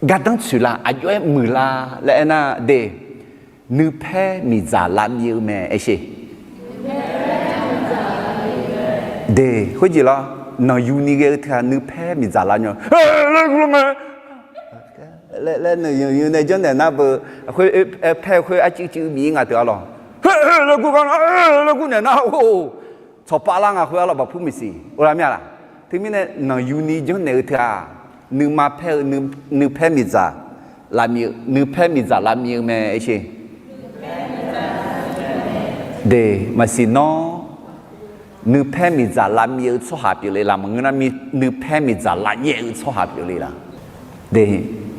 gardanr tsoeq la, aqjox-aer muiq la laer aernar de, nuipaer miqdzaq lavmiv-eu mae aersher. De, khoerjeq lawr, nanqyuni ghae-eu teu-aq nuipaer miqdzaq lavmiv-a. Laer nanqyuni nae janrnaeq nar beu, khoer paer khoer arcuiv cuiv bif-ir nga teu arlawq. Laer gur naeq nar, tsawqpav lar nga khoer arlawq baqpur maqsiq. Oe lar mir-a laq? Teumirnae nanqyuni janrnaeq-eu teu-aq, nuima paer-eu, nuipaer miqdzaq lavmiv-eu, nuipaer miqdzaq lavmiv-eu mae aersher. De, maqsiq nawr, nuipaer miqdzaq lavmiv-eu tsawrhaq pyeufle laq? Maqngeur nar, nuipaer miqdzaq lavnyaef-eu tsawrhaq pyeufle laq? De,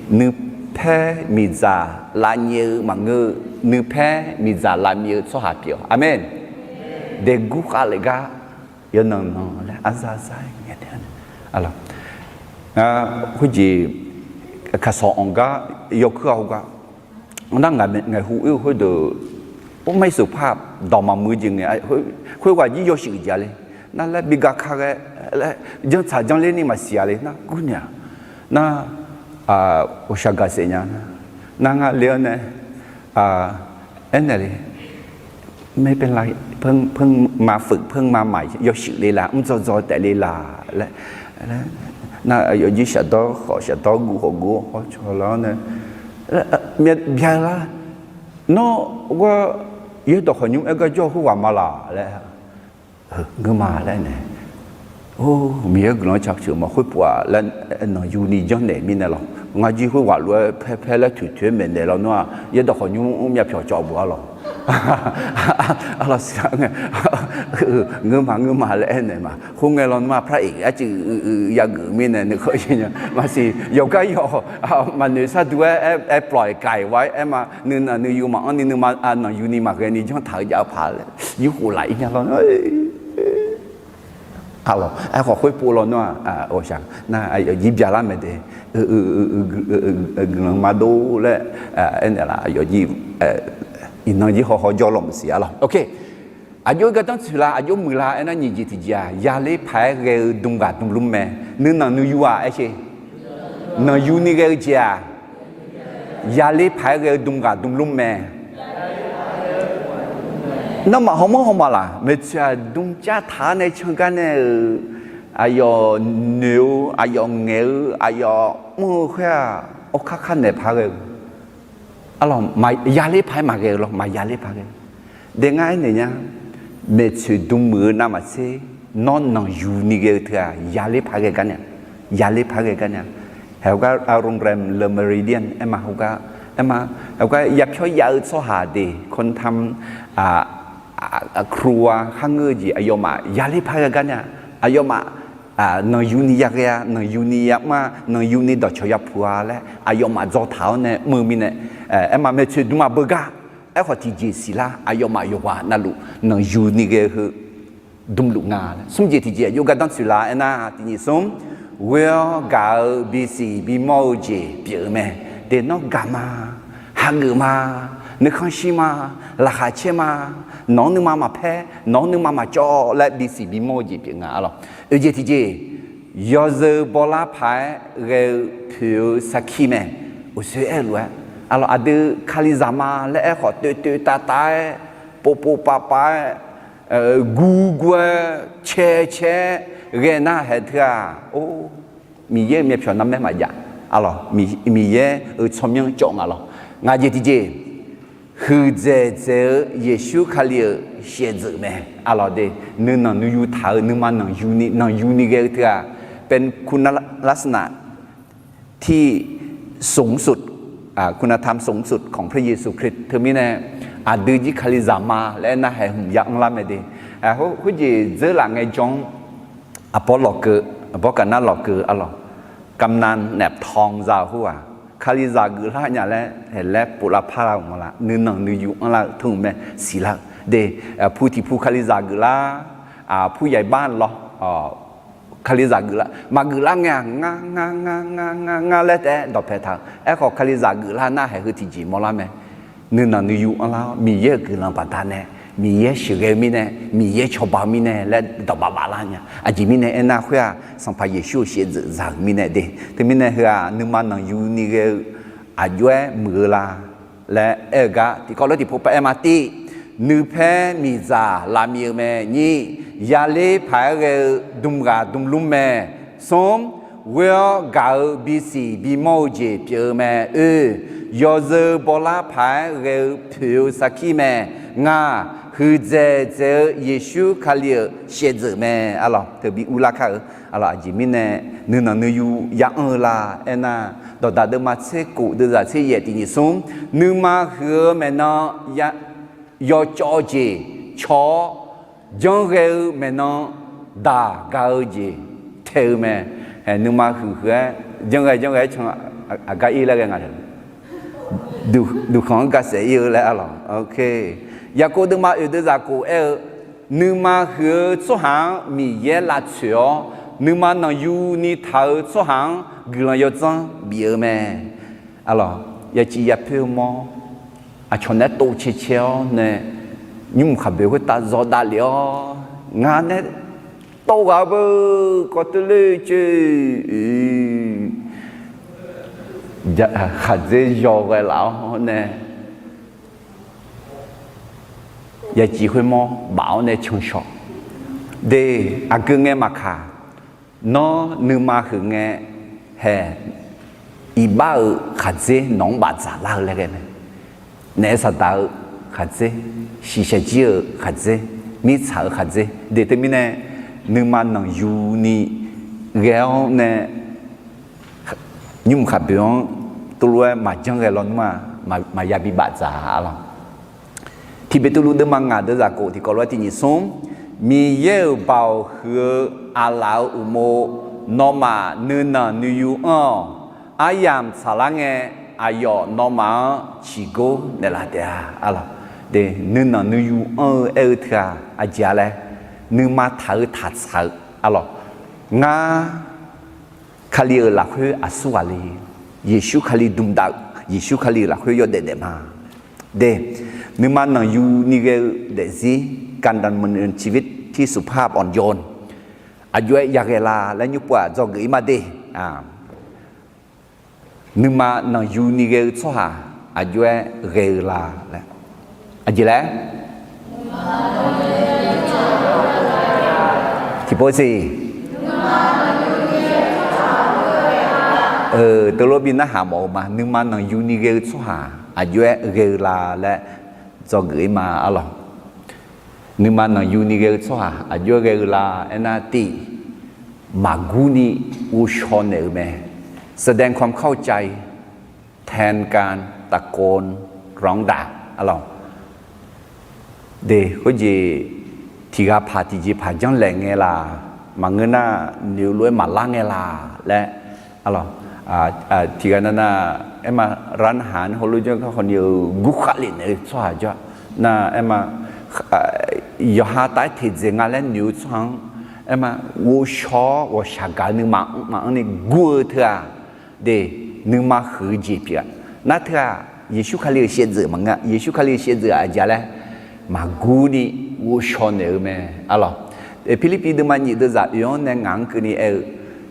nuipaer miqdzaq lavnyaef-eu maqngeur-eu, nuipaer miqdzaq lavmiv-eu tsawrhaq pyeuf-awq. Aqmeq. De, gurkhav lef gar yawnan nan laer arzar zar-aer ngae tae-a. Ngar khoerjeq kaqsawq anq gar yawkuir-a hawgar, nar ngaq ngaeqhu oer-eu khoerdeuq, or mar irseuq par dawq maqmuiq-eu jeq ngae, khoerghaq jir yawshuif jeq-a le. Nar laer bi gaka ghae laer janrtsaq janrler ni maqsiq-a le nar gurnaeq-aq. Nar ghawqshaq gaqsaef nya nar, nar ngar le-awr nae aernaeq le, ไม่เป็นไร เพิ่งมาฝึก เพิ่งมาใหม่ yawshuif le laq, mr dzaw dzaw taef le laq laer. Nar aqyawf jir shafdawr khawf shafdawr guv khawf guv-awr hawcaw lar-awr nae, bya lar, nawr ghawr yaerdawq khawqnymr aer gar jawr-eu khoerghaq ma laq laer. Ngeur ma laer nae, or, Miqyaer guiqlanq-anr cawqceuq ma khoerpuf-aq laer, nanqyuni janrnaeq mirnae lawq. Ngar jir khoerghaq lof-aer paer paer laer toeqtoeq-aer maeqnaeq lawnmr-aq, yaerdawq khawqnymr mr myavpyawq cawv beu-a lawq. Arlawq siqlar ngae, ngeur ma ngeur ma laer aernaeq ma. Khoerngae lawnmr-aq, พระเอก arcuiv uiq uiq yageuf mirnae nuikhanr ir nya. Maqsiq yawqgar yawq maqnoeq sharduq-aer aer plof-aer kaiq wa-aer aer ma. Nuinanq nuiyu maqanr ni nuima nanqyuni maqghae ni janr taq-eu jav-eu paq laer yurkhof laf ir nya lawr. Arlawq, aerkhawf khoerpov lawnmr-aq, ghawqshaq nar aqyawf jir byalar mae de. Guiqlanq maqdov laer aernaeq laf, aqyawf jir iqnan jir hawhaw jawr law maqsiq arlawq. Aqjox-aer gardanr tsoeq la, aqjox muiq la aernar, nyiq jeq tiqjeq-aq, yaler paq-aer ghae-eu dm ghaq dm lmr mae. Nuinanq nuiyu-aq aer sher, nanqyu ni ghae-eu jeq-aq, yaler paq-aer ghae-eu dm ghaq dm lmr mae. Nawmaf hawmawr hawma laq, maeqtsoeq-aq dm car taq-awr nae can gar nae-euq, aqyawf noeq-eu, aqyawf ngaeq-eu, aqyawf mr-eu khoer-aq, awrkar kar naeq paq-aer ghae-eu. Arlawq, yaler paq-aer maqghae-eu lawr, maqyaler paq-aer ghae. Dae ngar aernaeq nya, maeqtsoeq dm muiq-eu navmaqtser, nawr nanqyu ni ghae-eu teu-aq, yaler paq-aer ghae gar nae, yaler paq-aer ghae gar nae. Haeq heugar โรงแรม Le Méridien aer ma heugar, aer ma, heugar yapyawr yav-eu tsawrhaq de, คนทำครัว kharngeur-eu jeq aqyawfmaf yaler paq-aer ghae gar nae, aqyawfmaf nanqyu ni yaghae-a, nanqyu ni yamr-a, nanqyu ni dawqcawq yapuq-a laer aqyawfmaf dzaw taq-awr nae mr-eu mirnae, aer ma maeqtsoeq dm maqbeugar. Aerkhawf tiqjeq siqlar, aqyawfmaf yawqghaq navluf nanqyu ni ghae-eu heu dmluf nga laer. Smr jeq tiqjeq aqjox gardanr tsoeq la aernar, tiqnyif smr, ghoe-awr gaq-eu bisiq bimawr-eu jeq pyeuf-eu mae. De nawr gaq ma, hageuf ma, nuikhanr shir ma, laqkhaq caer ma, nawq-anr nuima maqpaer, nawq-anr nuima maqcawv laer bisiq bimawr-eu jeq pyeuf nga arlawq. Oeq jeq tiqjeq, yawzeu bawlar paq-aer ghae-eu poeq-eu sarkir mae. Uqsoer aer-eu lof-aer arlawq, aqdui kalizaq ma laer aerkhawf toeqtoeq tavtav-aer, povpov pavpav-aer, guvguv-aer caecae-aer ghae nar haeq teu-aq, or, Miqyaer-euq myavpyawq narmaer maqjav arlawq, Miqyaer-euq tsawrmyanr cawv nga lawq. Ngaq jeq tiqjeq, huiqdzaeq dzaeq-eu Yeqsur Kali-euq shaevdzeuf mae arlawq de. Nuinanq nuiyu taq-eu nuima nanqyu ni, nanqyu ni ghae-eu teu-aq, เป็นคุณลักษณะที่สูงสุด คุณธรรมสูงสุดของพระเยซูคริสต์ teumirnae, aqdui jir kalizaq ma laer aernar haeq hmq ya anrlar mae de. Khoerjeq dzeur laf ngaejawr-anr, aqbawr lawqkeuv, aqbawr gaq nar lawqkeuv arlawq, กำนัน แหนบทอง za-eu khoer-aq, kalizaq geuflar nya laer haeq laer pov lavpar lar-euq maqla, nuinanq nuiyu anrlar-eu teu-euq mae, siqlar-eu de. Pu tiq pu kalizaq geuflar, pu yaiq bar lawr, kalizaq geuflar, maqgeuflar ngae-aq, ngar ngar ngar ngar ngar ngar laer taef-aer dawqpae taq-eu. Aerkhawf kalizaq geuflar nar haeq heu tiqjeq mawrlar mae. Nuinanq nuiyu anrlar-awr, Miqyaer-euq guiqlanq baqdanae, Miqyaer sheuqghae-eu mirnae, Miqyaer cawba-eu mirnae laer dawqbaf baflar nya. Aqjeq mirnae aernar khoer-aq, Sanqpaq Yeqsur-euq shaevdzeuf za-euq mirnae de. Teumirnae heu-aq, nuima nanqyu ni ghae-eu aqjox-aer muiq-eu la laer aer-eu gar tiqkawv lof tiqpov pav aer ma. Tiv, nuipaer miqdzaq lavmir-eu mae. Nyir, yaler paq-aer ghae-eu dm ghaq dm lmr mae. Smr, ghoe-awr gaq-eu bisiq bimawr-eu jeq pyeuf-eu mae. Oe, yawzeu bawlar paq-aer ghae-eu poeq-eu sarkir mae. Ngaq, huiqdzaeq dzaeq-eu Yeqsur Kali-euq shaevdzeuf mae. Arlawq, teubi urlar kar-eu. Arlawq, aqjeq mirnae nuinanq nuiyu ya anr-eu la aernar, dawqdaq deuvma tser kof deuvzaq tser yaef tiq nyiq smr, nuima huiq-eu maeqnan yawcawv jeq caw-awr, janrghae-eu maeqnan daq gaq-eu jeq tae-eu mae. Nuima huiq huiq-aer janrghae janrghae-aer can aqgar ir laer ghae nga. Duqkhanq-anr gaqsaef ir-eu laer arlawq. Yaqkov deuvma oeq deuvzaq kof aer-eu, nuima huiq-eu tsawrhaq-anr Miqyaer lavtsoeq-awr, nuima nanqyu ni taq-eu tsawrhaq-anr guiqlanq yawdzanr bif-eu mae. Arlawq, yaciv yapoer-eu mawr, aqcawq naeq-aer tov cae cae-awr nae, nymrmq khaqboeq khoertav zawq davlef-awr, ngar nae tov ghaq-eu beu kawv teu ler coer, khaqdzer yawghae laf-awr nae, yaciv khoermawr baf-awr nae canshawq de. Aqgeu ngae maqkaq, nawr nuima huiq ngae, haeq iqbax-euq khaqdzer nawq-anr bafdzaq lar-eu laer ghae mae. Naef saqdaq-eu khaqdzer, shiqshaq jir-euq khaqdzer, mirtsaq-euq khaqdzer de. Teumirnae, nuima nanqyu ni ghae-awr nae, nymrmq khaqboeq-anr tov lof-aer maqjanr ghae lawnmr-aq, maqya bi bafdzaq-a lawq. Tiqbeqtuvluv deuvma ngaq deuvzaq kof tiqkawv lof-aer tiq nyiq smr, Miqyaer-euq baoq huiq-eu aqlaf-euq uqmov, nawmaf nuinanq nuiyu anr-awq. Aryamq tsaqlar ngae, aqyawf nawmaf-anr ciqgor naeqlaf taef-a. Nuinanq nuiyu anr-eu aer-eu teu-aq aqjeq-a laer, nuima taq-eu taqtsaq-eu, arlawq, ngar Kali-euq lafkhoer aqsurghaq le, Yeqsur Kali dmqdav-eu, Yeqsur Kali-euq lafkhoer yawdaef daef ma. De, nuima nanqyu ni ghae-eu daefzir, การดำเนินชีวิตที่สุภาพอ่อนโยน aqjox-aer yaghae la laer nymr pov-aq dzawgeuf-ir ma de. Nuima nanqyu ni ghae-eu tsawrhaq aqjox-aer ghae-eu la laer, aqjeq laer? Tiqpov siq. Teulof bi narhaq mawf-eu ma. Nuima nanqyu ni ghae-eu tsawrhaq aqjox-aer ghae-eu la laer dzawgeuf-ir ma, arlawq. Nuima nanqyu ni ghae-eu tsawrhaq aqjox-aer ghae-eu la aernar, tiq, maqgurni ghovshaw naeq-eu mae. แสดงความเข้าใจ แทนการตะโกนร้องด่า arlawq. De, khoerjeq tiqghaq paq tiqjeq paq janrlaeq ngae laq, maqngeur nar noeq lof-aer maqlar ngae laq laer, arlawq. Tiqghaq navnav aerma, ร้านอาหาร heulof janr gar khawf ni-eu gurkhav lef naeq-eu tsawrhaq jawr nar, aerma, yawqha taf-aer teqdzaeq nga laer noeq-eu tsawrhaq-anr, aerma, ghovshaw-awr ghawqshaq gaq-eu nuima maqanr ni gur-eu teu-aq, de, nuima huiq-eu jeq pyeuf-a. Nar teu-aq, Yeqsur Kali-euq shaevdzeuf maqngeur-a. Yeqsur Kali-euq shaevdzeuf aqjeq laer, maqgurni ghovshaw naeq-eu mae, arlawq. Pirlirpiv deuvma nyiq deuvzaq oeq-anr nae ngaq-anr keuvni aer-eu,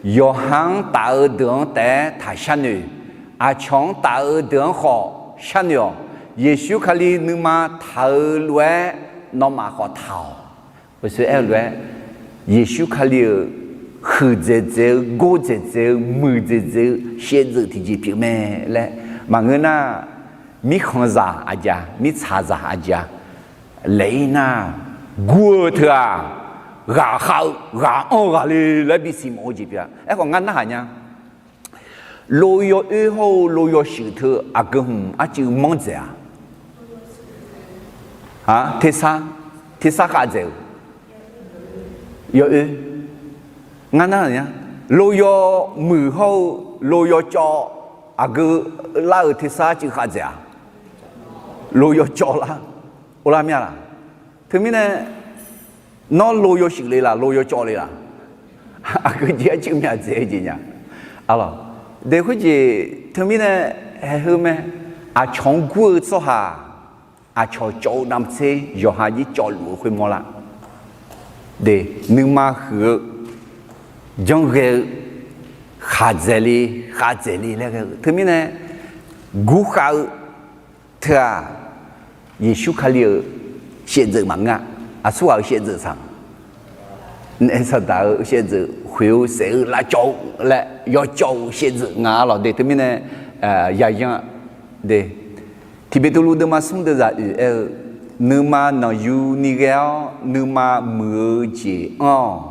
yawqha-anr taf-eu deuq-anr taef-aer taq sharnoeq. Aqcawq-anr taf-eu deuq-anr khawf sharnoeq-awq. Yeqsur Kali nuima taq-eu lof-aer nawmaf khawf taq-awq. Oeqsoer aer-eu lof-aer, Yeqsur Kali-euq huiqdzaeq dzaeq-eu, gordzaeq dzaeq-eu, muiqdzaeq dzaeq-eu shaevdzeuf tiqjeq pyeuf mae laer, maqngeur nar, mirkhanqzaq aqjeq-a, mirtsaqzaq aqjeq-a, laeq-ir nar, gur-eu teu-aq, ghaqkhav-eu ghaq anr-eu ghaqle laer bisiq mawf-eu jeq pyeuf-a. Aerkhawf ngar narhaq nya. Loyaw oer hawr-eu loyaw shuif teu aqgeu hmq arcuiv manr dzaeq-a? Tersar, tersar khav dzaeq-eu yawoer. Ngar nar-euq nya, loyaw muiq hawr-eu loyaw cawv aqgeu lar-euq tersar arcuiv khav dzaeq-a? Loyaw cawv lar, or lar mya laq? Teumirnae, nawr loyaw shuif le laq, loyaw cawv le laq? Aqgeu jeq arcuiv mya dzaeq-eu jeq nya. Arlawq, de khoerjeq teumirnae, haeq heu mae, aqcawq-anr gur-eu tsawrhaq, aqcawq cawv-eu navmaqtser yawqha jir cawvluf-eu khoermawr lar. De, nuima huiq-eu, janrghae-eu, khaqdzaeq le, khavdzaeq le laer ghae-eu teumirnae, gurkhav-eu teu-aq, Yeqsur Kali-euq shaevdzeuf maqngeur-a. Aqsurghaq-euq shaevdzeuf saq-a? Naef Saqdaq-euq shaevdzeuf, khoeq-eu saef-eu lavcawv-eu laer yawcawv-eu shaevdzeuf nga, arlawq. De teumirnae, yayan-a. De, Tiqbeqtuvluv deuvma smr deuvzaq oeq aer-eu, nuima nanqyu ni ghae-awr nuima muiq-eu jeq anr-awq.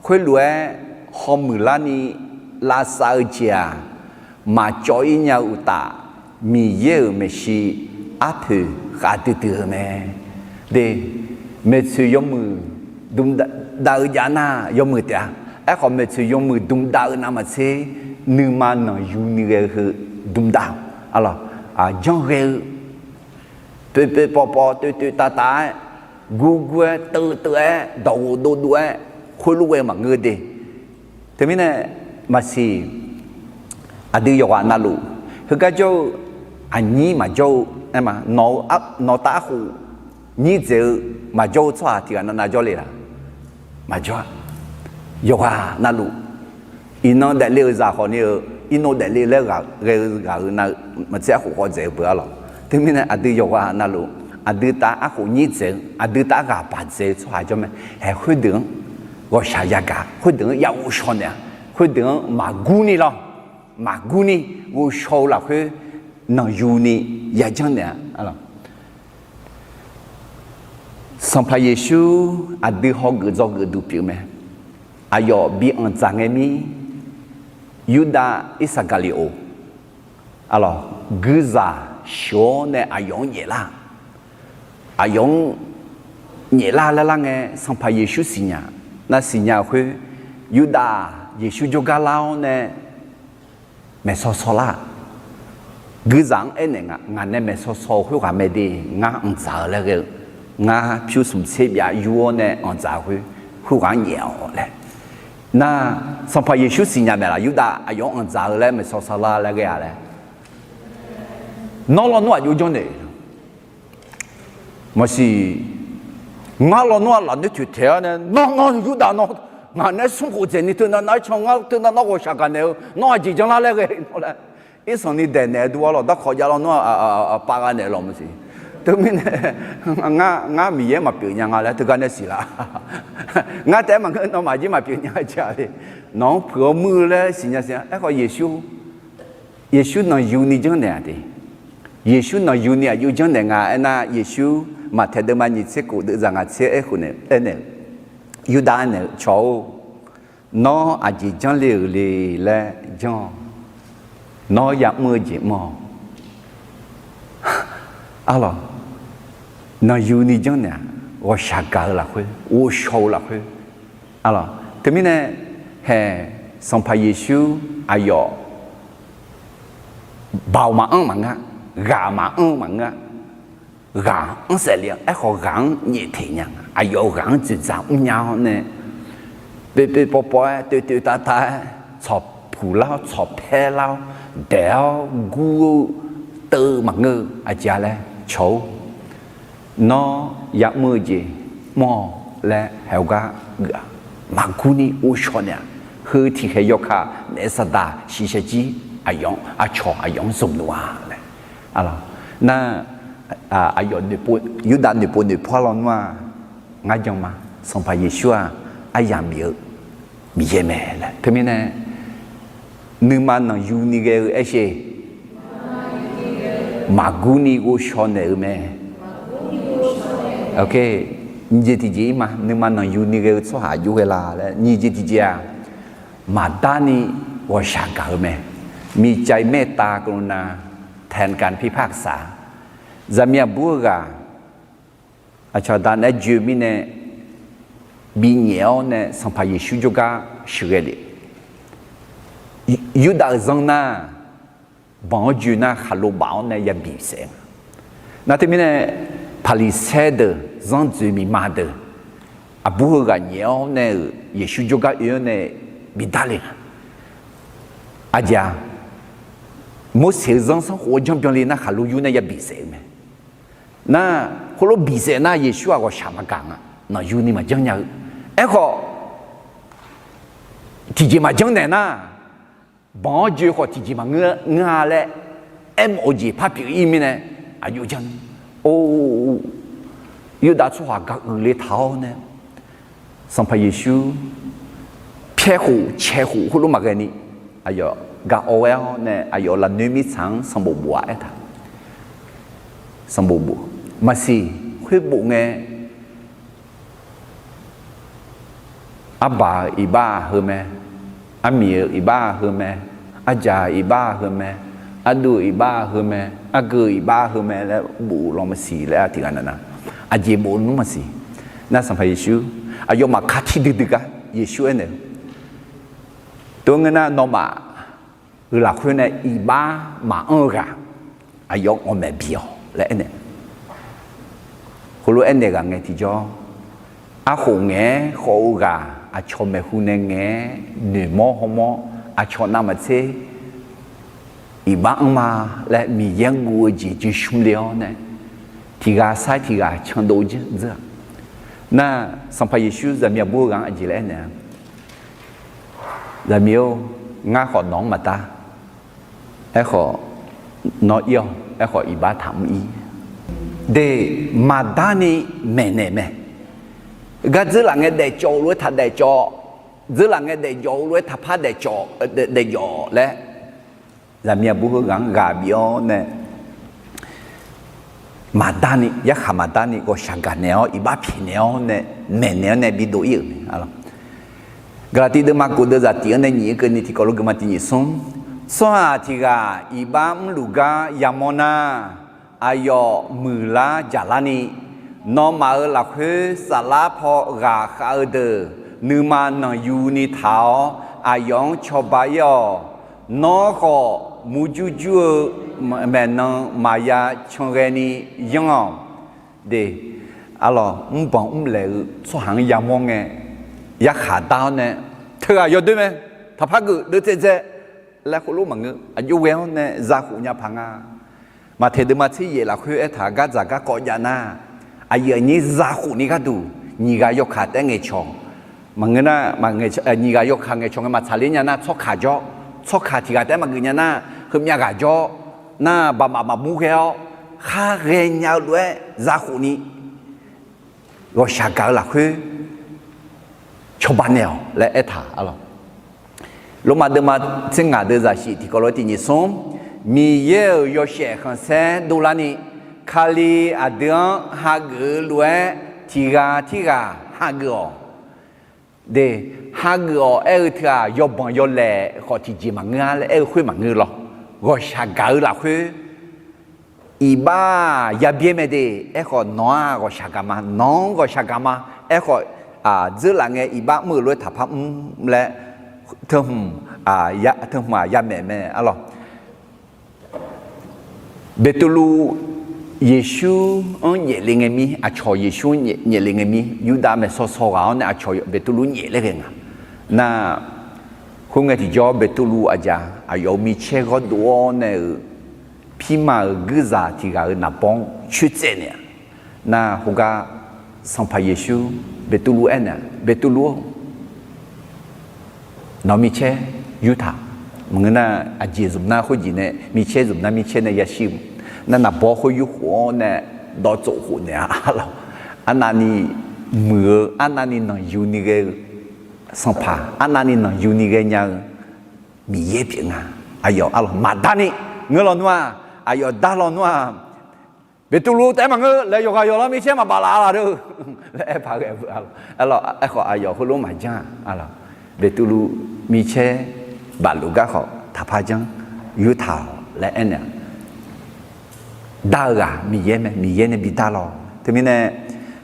Khoerlof-aer hawmuiq larni lavsav-eu jeq-aq, maqcawv-ir nya-eu uqtaf, Miqyaer-euq maeqshi arpoeq khavdui dui-eu mae. De, maeqtsoeq yawmuiq dmq dav-eu jav nar yawmuiq taef-a. Aerkhawf maeqtsoeq yawmuiq dmq dav-eu navmaqtser, nuima nanqyu ni ghae-eu heu dmq dav-awq. Arlawq, janrghae-eu, poeqpoeq pawqpawf toeqtoeq tavtaq-aer, gurgur-aer teuvteuv-aer dawqghof dovdov-aer khoerlof ghae-eu maqngeur de. Teumirnae maqsiq, aqdui yawqghaq navluf, heugar jawr-eu, aqnyir maqjawr-eu, aer ma, nawq-eu, nawq taf arkhof nyir dzaeq-eu maqjawr-eu tsawrhaq tiqghaq navnav jawr le laq? Maqjawr-a. Yawqghaq navluf, iqnan daefle-euq zaq khawf ni-eu, irnov daefle laer ghae-eu ghaq-eu nav-eu maqtser arkhof khawf dzaeq-eu beu arlawq. Teumirnae aqdui yawqghaq navluf, aqdui taf arkhof nyir dzaeq-eu, aqdui taf ghaq baq dzaeq-eu tsawrhaq jawr mae. Haeq khoerdeuq-anr ghawqshaq yagaq, khoerdeuq-anr ya ghovshaw naeq-a, khoerdeuq-anr maqgurni lawr, maqgurni ghovshaw-eu lafkhoer nanqyuni yajanr naeq-a. Sanqpaq Yeqsur aqdui hawgeuf dzawgeuf duq pyeuf mae. Aqyawf bi anqdzaq ngae mir, Yurdav Irsaqgaqliqoq, arlawq, guirzaq sheuq-awr nae aqyawf-anr nyaeflar. aqyawf-anr nyaeflar laer lar ngae, Sanqpaq Yeqsur siqnya. Nar siqnya-eu khoer, Yurdav-aq Yeqsur jawrgar lar-awr nae maeqsaw saw lar-aq, guirzaq-anr aernaeq nga, ngaq nae maeqsaw saw-eu khoerghaq mae de, ngar anqdzaq-eu laer ghae-eu, ngar pyur smq tser byav yur-awr nae anqdzaq-eu khoer, khoerghaq-anr nyaef-awq laer. Nar, Sanqpaq Yeqsur siqnya maeq laf, Yurdav aqyawf-anr anqdzaq-eu laer maeqsaw saw lar laer ghae-a laer. Nawr lawnmr aqjox janrnaeq maqsiq. Ngar lawnmr-aq lafnoer toeqtaeq-awr nae, nawr, nawr Yurdav nawr, ngaq nae smrkhof dzaeqni teunav nav-aer can, ngar teunav nawr ghawqshaq gaqnaeq-eu, nawr aqjeq janrlar laer ghae nawr laer. Irsanqni daeqnaeq-eu duq-a lawq, darkawq jav lawnmr-aq pav gha naeq lawq maqsiq. Teumirnae ngar Miqyaer maqpyeuf nya nga laer teugar nae siq laf. Ngar taef-aer maqngeur, nawmaf jir maqpyeuf nya-a jeq-a le. Nawq-anr puiq-awr muir-eu laer siqnya siq-a. Aerkhawf Yeqsur, Yeqsur nanqyuni janrnaeq-aq de. Yeqsur nanqyuni aqjox janrnaeq nga aernar, Yeqsur Maqtaeq deuvma nyiq tser khof deuvzaq ngaq tser aerkhof nae aernaeq-eu, Yurdav aernaeq-eu, Cawq-or, nawr aqjeq janrle-euq le laer janr-awq. Nawr ya'mr-eu jeq mr-awq. Arlawq, nanqyuni janrnaeq-aq, ghawqshaq gaq-eu lafkhoer, ghovshaw-eu lafkhoer. Arlawq, teumirnae haeq, Sanqpaq Yeqsur aqyawf baoq maqanr maqngeur-a, ghaq maqanr maqngeur-a, ghaq anr saef le-a. Aerkhawf ghaq-anr nyaefteq nya nga, aqyawf ghaq-anr dzoeqdzaq mrnya-awr nae, poepoev pawpaw-aer toeqtoeq tavtav-aer tsawqpuq lar-awr tsawqpaer lar-awr daeq-awr gur-eu teu maqngeur-eu aqjeq-a laer, Cawq-or, nawr ya'mr-eu jeq mr-awq laer haeq-eu gar geuf-a. Maqgurni ghovshaw naeq-aq, heu tiqkhaeq yawkaq naef saqdaq shiqshaq jir aqyawf-anr aqcawq aqyawf-anr zmq luf-a laer. Nar, aqyawf, Yurdav noeqpov noeqpawr-a lawnmr-aq, ngar jan ma, Sanqpaq Yeqsur-aq aryamq bif-eu Miqyaer mae laer. Teumirnae nuima nanqyuni ghae-eu aersheq, maqgurni ghovshaw naeq-eu mae. Nyiq jeq tiqjeq-ir ma, nuima nanqyuni ghae-eu tsawrhaq aqjox ghae la laer. Nyiq jeq tiqjeq-aq, maqdarni ghawqshaq gaq-eu mae. มีใจเมตตากรุณา แทนการพิพากษา Zaqmiq aqbur-eu ghaq aqcawq aqda naeq-aer joe mirnae binyaef-awr nae Sanqpaq Yeqsur jawrgar sheuqghae le. Yurdav-euq zanr nar, banq-anr joe nar khaqlo baf-awr nae ya bif saef nga. Nar teumirnae Paqliqsaer deuq, zanr dzoeq miqma deuq, aqbur heughaq nyaef-awr nae-euq Yeqsur jawrgar oe-awr nae bidar le nga. Aqjeq-aq, Morseq-eu zanrsanrkhof-awr janr byanle nar khaqlo yur nae ya bif saef-eu mae. Nar, khoerlof bif saef nar Yeqsur-aq ghawqshaq maqgaq nga, nanqyuni maqjanr nya-eu. Aerkhawf, tiqjeq maqjanr naeq nar, banq-awr joe khawf tiqjeq maqngeur, ngeur-a laer aermawf-eu jeq par pyeuf-ir mirnae, aqjox janr, or, Yurdav tsawrhaq gaq uiqle taq-awr nae, Sanqpaq Yeqsur pyaer khof cae khof khoerlof maqghae ni, aqyawf gaq-awr ghae-awr nae aqyawf lafnoer mirtsaq-anr sanqbof bof-a aertaq. Sanqbof bof maqsiq, khoerbof ngae, arbaq-euq iqbax-aq heu mae, armiq-euq iqbax-aq heu mae, arjaq-euq iqbax-aq heu mae, arduv-euq iqbax-aq heu mae, argeu-euq iqbax-aq heu mae laer bof-eu law maqsiq laer-a tiqghaq navnav, aqjeq bof nmr maqsiq. Nar Sanqpaq Yeqsur aqyawfmaf kar tiq duidui gar Yeqsur aernaeq-eu, tov ngeur nar nawmaf-euq lafkhoer nae iqbax maqanr-eu ghaq aqyawf ghawqmaeq bi-awq laer aernaeq. Khoerlof aernaeq ghaq ngae tiqjawr, arkhof ngaeq-aer khawf-eu ghaq aqcawq maeqhu nae ngaeq-aer noeqmawr hawmawr, aqcawq navmaqtser iqbax anrma laer Miqyaer-anr guv-eu jeq jeqshmr le-awr nae, tiqghaq sair tiqghaq candov dzeur-a. Nar, Sanqpaq Yeqsur zaqmiq aqbur-eu ghaq-anr aqjeq laer aernaeq-a, zaqmiq-or, ngar khawf nawq-anr maqdar. Aerkhawf, nawr ir-awq. Aerkhawf iqbax taqmr ir. De, maqdarni maeqnaeq mae. Gar dzeurlaf ngae daefcawv-eu lof-aer taq daefcawv, dzeurlaf ngae daefjawv-eu lof-aer taqpar daefcawv, daefjawv laer, zaqmiq aqbur heughaq-anr ghaq bif-awr nae, maqdarni, yarkhaq maqdarni ghawqshaq gaqnaeq-awr iqbax pyaeqnaeq-awr nae, maeqnaeq-awr nae bidov ir-euq mae. Gaqlaqtiv deuvma kof deuvzaq tif-anr nae nyiq-anr keuvni tiqkawv lof geufma tiq nyiq smr, tsawrhaq tiq ghaq iqbax mrluf gar yamawr nar, aqyawf muiqlar jaqlarni, Nawmaf-euq lafkhoer saflar paw ghaqkhav-eu deuq nuima nanqyuni taq-awr aqyawf-anr cawba ir-awq. Nawr khawf murjur jur-eu maeqnan maqya canghaeni yanr-awq. De, arlawq, mrbanq mrlaeq-eu tsawrhaq-anr yamawr ngae, yarkhaq dar-awr nae, teughaq yawdoer mae, taqpar geuf deuvtsaev dzae laer khoerlof maqngeur. Aqjox ghae-awr nae zakhof nya paq nga. Maqtaeq deuvma tser yaef lafkhoer aertaq, gardzaq garkawv jav nar, aqyuif aqnyir zakhof ni gharduq nyiq ghaq yawkaq taef-aer ngaeqcawq. Maqngeur nar, nyiq ghaq yawkaq ngaeqcawq ngae maqtsaq ler nya nar, tsawrkaq jawr, tsawrkaq tiq ghaq taef-aer maqgeuf nya nar, heumyav ghaq jawr nar, baqmaf maqmur ghae-awr khar ghaenya-eu lof-aer zakhof ni ghawqshaq gaq-eu lafkhoer cawba naeq-awq laer aertaq, arlawq. Lormav deuvma tser ngaq deuv zaqsiq tiqkawv lof-aer tiq nyiq smr, Miqyaer-euq yawshaef khanqsaer dovlarni, Kali aqdui-anr hageuf-eu lof-aer tiq ghaq tirghaq hageuf-awq. De, hageuf-awq aer-eu teughaq yawbanq yawlaeq khawf tiqjeq maqngeur-a laer aer-eu khoer maqngeur lawr. Ghawqshaq gaq-eu lafkhoer iqbax yabyaer mae de. Aerkhawf nawq-aq ghawqshaq gaq ma, nawq-anr ghawqshaq gaq ma. Aerkhawf, dzeurlaf ngae iqbax mr-euq lof-aer taqpar mr laer teu hmq-aq yamaeq mae, arlawq. Beqtuvluv Yeqsur-anr nyaefle ngae mir, aqcawq Yeqsur-anr nyaefle ngae mir, Yurdav maeqsaw saw ghaq-awr nae aqcawq Beqtuvluv nyaef laer ghae nga. Nar, khoerngae tiqjawr Beqtuvluv aqjaq aqyawf-euq micaer ghawrdov-awr nae-euq pirma-euq guirzaq tiq ghaq-euq naqbawr-anr coertsaev naeq-a. Nar khoergar Sanqpaq Yeqsur Beqtuvluv aernaeq-a, Beqtuvluv-or, nawq-eu micaer yurtaq. Maqngeur nar, aqjeq zmq nar khoerjeq nae micaer zmq nar micaer nae yashir-eu nar, naqbawr khoer yurkhof-awr nae dawv tsof khof naeq-a, arlawq. Arnavni muiq-eu, arnavni nanqyuni ghae-eu Sanqpaq, arnavni nanqyuni ghae nya-eu Miqyaer pyeuf nga. Aqyawf arlawq maqdarni ngeur lawnmr-aq, aqyawf dar lawnmr-aq, Beqtuvluv taef-aer maqngeur laer yawqghaq yawqlanr micaer maqbaf laf-a laq deuq laer aer paq ghae beu, arlawq. Aerkhawf aqyawf heulof maqjanr-a, arlawq. Beqtuvluv micaer bafluf gar khawf taqpar janr, yurtaq-awq laer aernaeq-a. Dar-eu ghaq Miqyaer mae, Miqyaer nae bidar lawq. Teumirnae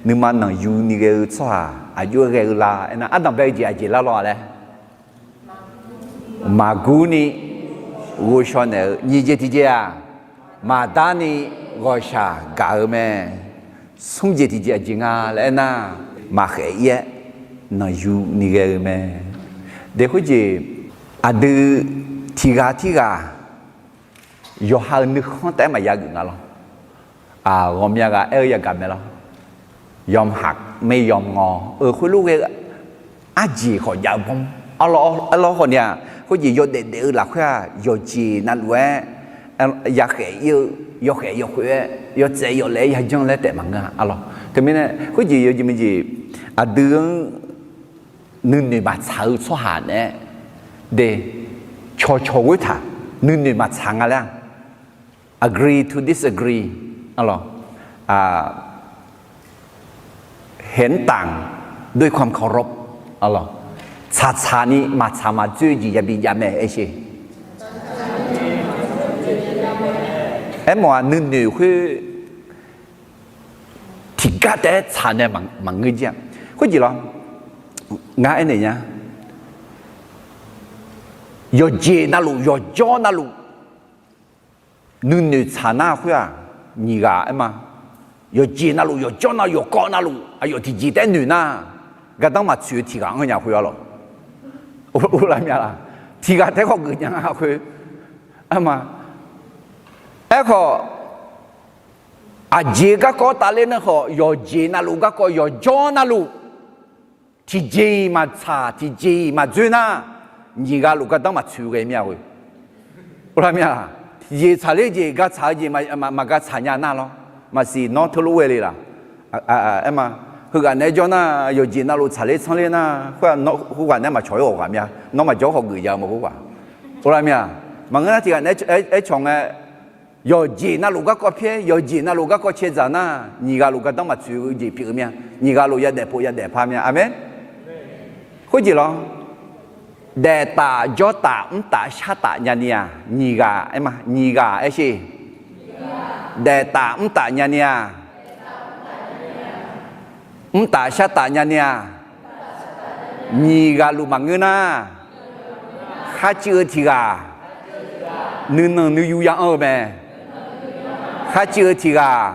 nuima nanqyuni ghae-eu tsawrhaq aqjox-aer ghae-eu la aernar, ardanq bae-eu jeq aqjeq lar lawq-a laer maqgurni ghovshaw naeq-eu nyiq jeq tiqjeq-aq, maqdarni ghawqshaq gaq-eu mae. Smr jeq tiqjeq aqjeq nga laer aernar, maqkhaef-ir-aer nanqyuni ghae-eu mae. De khoerjeq aqdui tiq ghaq tirghaq yawqha-euq nuikhanr taef-aer maqya geuf nga lawr. Ghawqmya ghaq aer-eu yagaq mae lawr. Yawmhaq mae yawmngawr-eu khoerlof ghae-eu arjeq khawf jav-eu bawr. Arlawr khawf ni-aq, khoerjeq yawdaef daef-eu lafkhoer-aq, yawqjeq navluf-aer yakhaef-ir-eu, yawkhaef yawkhof-aer yawtsaev yawlaeq-aer yajanr laer taef maqngeur-a, arlawq. Teumirnae khoerjeq yawjeq maqjeq aqdui-anr nuinoeq maqtsaq-eu tsawrhaq naeq-aer de, cawqcawq ghoertaq nuinoeq maqtsaq nga laer-aq, agree to disagree, arlawq. เห็นต่างด้วยความเคารพ arlawq. Tsaqtsaq ni maqtsaq maqdzoer jeq yabi jav mae aer sher. Aermawf-aq nuinoeq khoer tiqgar taef-aer tsaq nae maqngeur jir-a. Khoerjeq lawr, ngar aernaeq nya, yawqjeq navluf yawqjawr navluf nuinoeq tsaq nar khoer-aq, nyiq ghaq aer ma. Yawqjeq navluf yawqjawr navluf yawqkawv navluf aqyawf tiqjeq taef-aer noeq nar, gardanr maqtsoeq-eu tiq ghaq-anr nya khoer-a lawq. Uvlar mya laq? Tiq ghaq taef-aer khawf geuf nya nga khoer. Aer ma. Aerkhawf, aqjeq garkawv tafler nar khawf, yawqjeq navluf garkawv yawqjawr navluf tiqjeq-iq maqtsaq tiqjeq-iq maqdzoer nar, nyiq ghaq luf gardanr maqtsoeq ghae mir-a khoer. Uvlar mya laq? Tiqjeq tsaqler jeq, ga tsaq-eu jeq maqga tsaq nya nar lawr. Maqsiq nawr teulof ghae le laq? Aer ma. Heughaq naeq-aer jawr nar, yawqjeq navluf tsaqler tsanr ler nar, khoerghaq naeq-aer maqcawq-ir ghawq ghaq mya. Nawr maqjawr khawf geuf ya-eu ma khoerghaq. Uvlar mya. Maqngeur nar tiq ghaq naeq-aer cawq ngae, yawqjeq navluf garkawv pyaer, yawqjeq navluf garkawv cae dzaq nar, nyiq ghaq luf gardanr maqtsoeq-eu jeq pyeuf-eu mya. Nyiq ghaq luf yadaef pov yadaef par mya. Aqmeq. Khoerjeq lawr, daef taf jawr taf mr taf shar taf nyani-aq, nyiq ghaq aer ma, nyiq ghaq aer sher. Daef taf mr taf nyani-aq, mr taf shar taf nyani-aq, nyiq ghaq luf maqngeur nar, kharcuiv-eu tiq ghaq nuinanq nuiyu ya anr-eu mae. Kharcuiv-eu tiq ghaq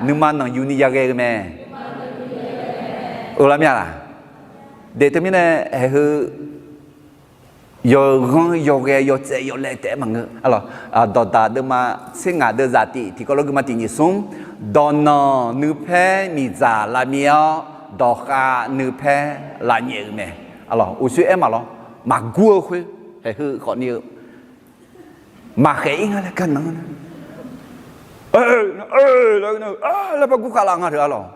nuima nanqyuni yaghae-eu mae. Lar mir-a laq? Deuq teumirnae haeq heu yawghanr yawghae yawtsaev yawlaev taef-aer maqngeur. Dawqdaq deuvma tser ngaq deuv zaq tiq tiqkawv lof gui ma tiq nyiq smr, dawqnanq nuipaer miqdzaq lavmyav-awr, dawqkhav nuipaer lavnyaef-euq mae. Uqshoe aer maqlawr, maqgur-eu khoer, haeq heu khawfni-eu maqkhaeq-ir nga laer gar nan-a. Laer par gur khav laf nga teu-a lawq.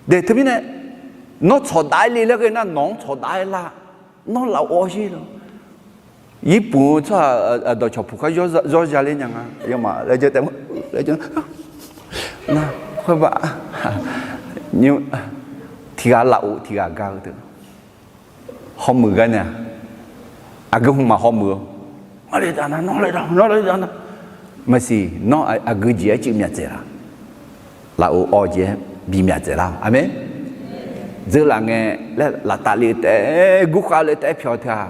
Deuq teumirnae, nawr tsawqdav-aer le laer ghae nar, nawq-anr tsawqdav-aer lar, nawr lafov-awr sher lawq. Yirpuq-eu tsawrhaq dawqcawq puq khar zawr za ler nya nga, yawmaf laer jawr taef ma, laer jawr, khoer ba, nymr, tiq ghaq lafov tiq ghaq gar-eu teu, hawmuiq gar nae-aq, aqgeu hmq maqhaw muiq-eu, nawr le dav na, nawr le dav, nawr le dav na, maqsiq, nawr aqgeu jeq-aer cuiv myaq dzaeq laf, lafov awv jeq-aer bi myaq dzaeq lar-awq. Aqmeq. Dzeur laf ngae laer laf taf le-eu taef-aer, gur khav le taef-aer pyawq teu-aq,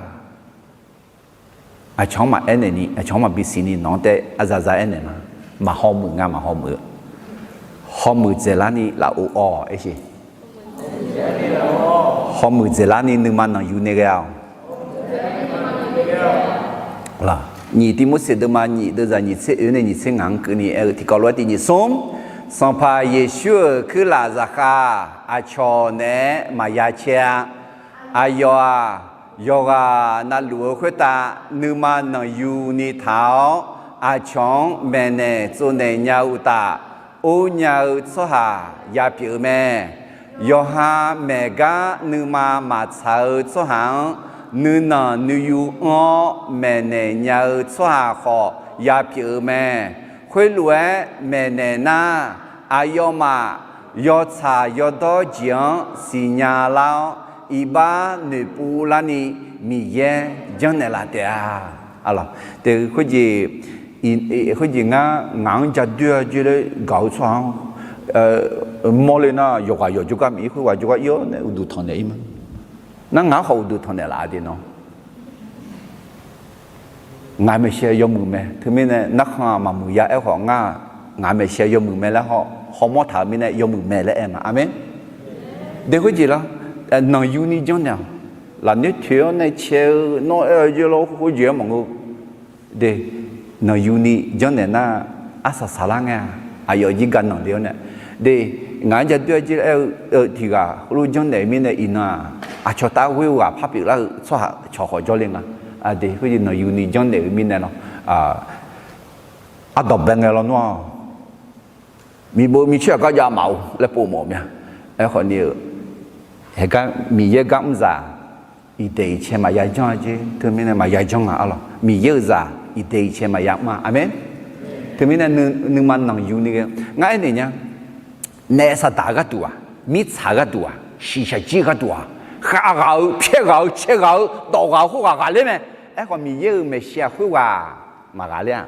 aqcawq-anr maqaer naeq ni, aqcawq-anr maqbi siqni nawq-anr taef-aer aqzaqza aer naeq ma. Maqhaw muiq nga, maqhaw muiq-eu, hawmuiq dzaeqlar ni lafov awv-awq aer sher. Hawmuiq dzaeqlar ni nuima nanqyu nae ghae-awq. Nyiq Tiqmorseq deuvma nyiq deuv zaq nyiq tser oe nae nyiq tser ngaq-anr keuvni aer-eu tiqkawv lof-aer tiq nyiq smr, Sanqpaq Yeqsur-euq kuirlaf zaqkhav aqcawq naeq-aer maqya caer-a. Aqyawf-aq, yawqghaq navluf-eu khoertav nuima nanqyu ni taq-awr, aqcawq-anr maeqnaeq tsovnaeq nya-eu uqtaf, or nya-eu tsawrhaq ya pyeuf-eu mae. Yawqha maeq gar nuima maqtsaq-eu tsawrhaq-anr, nuinanq nuiyu anr-awr maeqnaeq nya-eu tsawrhaq khawf ya pyeuf-eu mae. Khoerlof-aer maeqnaeq nar, aqyawfmaf yawtsaq yawdawr jeq-anr siqnya lar-awr, iqbax noeqpov larni Miqyaer janrnaeq laf taef-a. Aq, khoerjeq, khoerjeq ngar ngaq-anr ja doer-a jeq laer gaq-eu tsawrhaq-anr mawrle nar, yawqghaq yawqjawrgar maqir, khoerghaq jawrgar ir-awr nae uqduq tanqnaeq ir ma. Nar ngaq-anr khawf uqduq tanqnaeq laf-a de nawr. Ngaq maeqshi yawmuiq mae. Teumirnae narkhan-aq maqmuiq ya aerkhawf, ngar ngaq maeqshi yawmuiq mae laer haw, hawmawr taq-euq mirnae yawmuiq mae laer aer nga. Aqmeq. De khoerjeq lar, nanqyuni janrnaeq-awq. Lafnoer toeq-awr nae cae-eu nawr aer-eu jeq lar, khoerjeq-anr maqngeur. De, nanqyuni janrnaeq nar, arsaq saqlar ngae-a. Aqyawf jir ga nanq le-awr nae, de, ngaq-anr ja doer-a jeq aer-eu tiq ghaq heulof janrnaeq-eu mirnae iqnan-aq, aqcawq taf ghoer-eu ghaq par pyeuflar-eu tsawrhaq cawq khawf jawrle nga. De, khoerjeq nanqyuni janrnaeq-eu mirnae lawr, ardawq bae ngae lawnmr-awq. Miqbov micaer-aq gar jav maf-or laer pov mawf mya. Aerkhawf ni-eu, haegar Miqyaer gar mr zaq, iqdaeq iqcae maqya janr-a jeq, teumirnae maqya janr nga arlawq. Miqyaer-euq zaq iqdaeq iqcae maqya mr-a. Aqmeq. Teumirnae nuima nanqyuni ghae, ngar aernaeq nya. Naef saqdaq gharduq-aq, mirtsaq gharduq-aq, shiqshaq jir gharduq-aq, khavghaq-eu, pyaerghaq-eu, caerghaq-eu, dawqghaq-eu khoerghaq ghaqler mae. Aerkhawf Miqyaer-euq maeqshi-aq khoerghaq maqghaqler-a.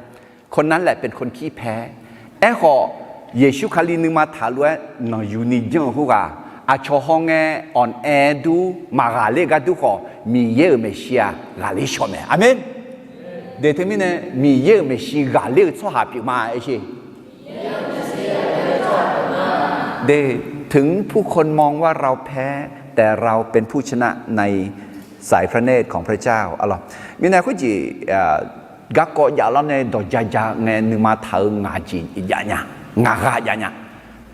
คนนั้นแหละเป็นคนขี้แพ้. Aerkhawf, Yeqsur Kali nuima taq lof-aer nanqyuni janr-eu khoerghaq, aqcawq hawngae awq-aer dur maqghaqler gar dur khawf, Miqyaer-euq maeqshi-aq ghaqler shawq mae. Aqmeq. De teumirnae Miqyaer-euq maeqshi ghaqler-eu tsawrhaq pyeuf ma aer sher. De, ถึงผู้คนมองว่าเราแพ้ แต่เราเป็นผู้ชนะในสายพระเนตรของพระเจ้า arlawq. Mirnae khoerjeq garkawv javlar nae dawqja ja ngae nuima taq-eu ngaq jeq jav nya, ngaq ghaq jav nya.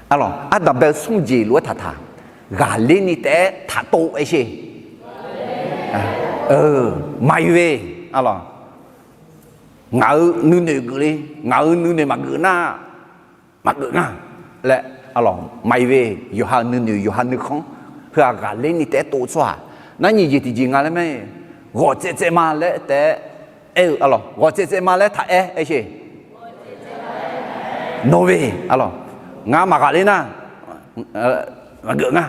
Arlawq, ardanqbae-eu smr jeq lof-aer taqtaq, ghaqler ni taef-aer taqtov aer sher. Maqir ve, arlawq. Ngaq-euq nuinoeq geufle, ngaq-euq nuinoeq maqgeuf nar, maqgeuf nga laer, arlawq, maqir ve, yawqha-euq nuinoeq, yawqha nuikhanr, heu-aq ghaqler ni taef-aer tov tsawrhaq. Nar nyiq jeq tiqjeq nga laer mae, ghawq tsaev tsaev ma laer taef-aer aer-eu, arlawq, ghawq tsaev tsaev ma laer taq aer aer sher. Nawr ve, arlawq, ngar maqghaqler nar, maqgeuf nga.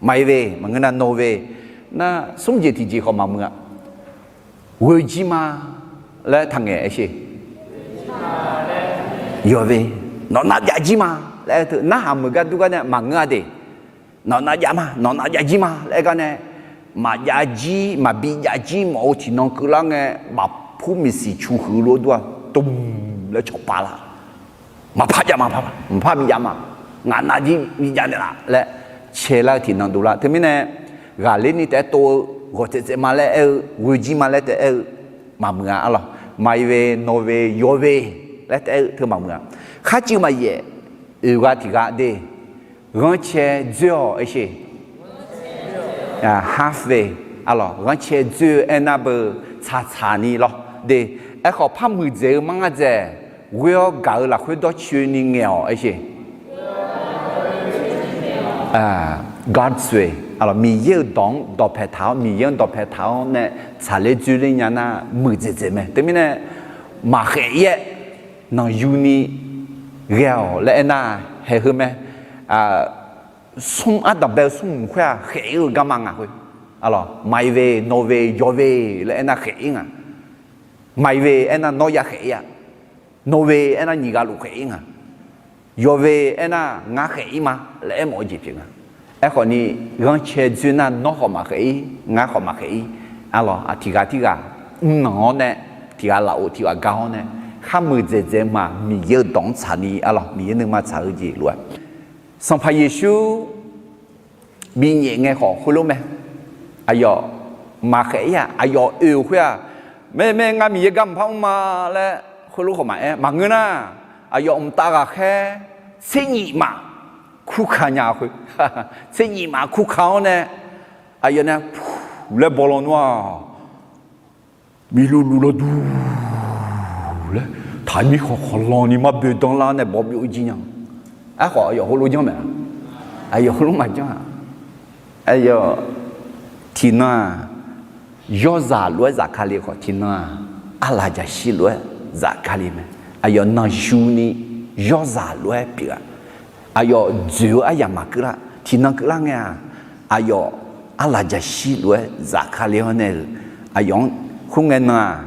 Maqir ve, maqngeur nar nawr ve, nar smr jeq tiqjeq khawf maqmuiq-a. Ghoe jir ma laer taqngaeq aer sher. Yawq ve, Nawq nav jav jir ma laer aer-eu teu narhaq meuq gar dur gar nae maqngeur-a de. Nawq nav jav ma, nawq nav jav jir ma laer aer gar nae, maqjav jir, maqbi jav jir mawf-eu tiqnan keuvlar ngae, bafpur miqsiq cu huiq lof dur-aq, dmq laer cawqpav lar. Maqpar jav ma, maqpar bi jav ma. Ngaq nav jir bi jav naeqlaf laer caelar-eu tiqnan dovlar. Teumirnae, ghaqler ni taef-aer tov-eu, ghawq tsaev tsaev ma laer aer-eu, ghoe jir ma laer taef-aer aer-eu maqmuiq-a arlawq. Maqi ve, nawq ve, yawve laer taef-aer aer-eu teu maqmuiq-a. Kharcuiv maqyaef, oeq ghaq tiq ghaq de. Ghanrcae dzoer-awq aersheq. Half way arlawq, ghanrcae dzoer-eu aernar beu tsaqtsaq ni lawr de. Aerkhawf par muiqdzaeq-eu mar ngar dzaeq, ghoer-awr gaq-eu lafkhoer dawrcoeni ngaeq-awq aersheq. God's way arlawq, Miqyaer-euq dawq-anr dawqpae taq-awr, Miqyaer-anr dawqpae taq-awr nae tsaqler dzoerler nya nar muiqdzaeq dzaeq mae. Teumirnae maqkhaef-ir-aer nanqyuni ghae-awq laer aernar, haeq heu mae. Smr ardanq bae-eu smrmq khoer-aq khaef-ir-eu garma nga khoer. Arlawq, maqi ve, nawq ve, yawve laer aernar khaef-ir nga. Maqi ve aernar nawr ya khaef-ir-a. Nawq ve aernar nyiq ghaq luf khaef-ir nga. Yawve aernar ngar khaef-ir ma laer aermawf-eu jeq pyeuf nga. Aerkhawf ni, ghanrcae dzoer nar nawr khawf maqkhaef-ir, ngar khawf maqkhaef-ir. Arlawq, tiq ghaq tirghaq mrnanq-awr nae, tiq ghaq lafov tiq ghaq gar-awr nae, kharmuiq dzaeqdzaeq ma Miqyaer-euq dawq-anr tsaqni arlawq, Miqyaer nuima tsaq-eu jeq lof-aer, Sanqpaq Yeqsur binyaef ngae khawf khoerlof mae. Aqyawf maqkhaef-ir-aq, aqyawf oe-euq khoer-aq, maermaer ngar Miqyaer gar mqpar mr ma laer khoerlof khawf maqaer maqngeur nar, aqyawf mqtav ghaqkhaer tser nyif maf kurka nya-eu khoer, tser nyif maf kurka-awr nae, aqyawf nae pu laer baw lawnmr-aq, miqluf luf law duq laer taqmir khawqkhawq lanni mar boedanr lar nae baw byov jir nya. Aerkhawf aqyawf heulof janr maeq-a? Aqyawf heulof maqjanr-aq. Aqyawf tiqnan-aq, yawrzaq lof-aer zafkale khawf, tiqnan-aq, arlaqjaqshir lof-aer zafkale mae. Aqyawf nanqyuni yawrzaq lof-aer pyeuf-a. Aqyawf dzoeq-eu aryamq maqkeuvlar, tiqnan keuvlar ngae-aq, aqyawf arlaqjaqshir lof-aer zafkale-awr nae-euq, aqyawf-anr khoerngae nan-aq,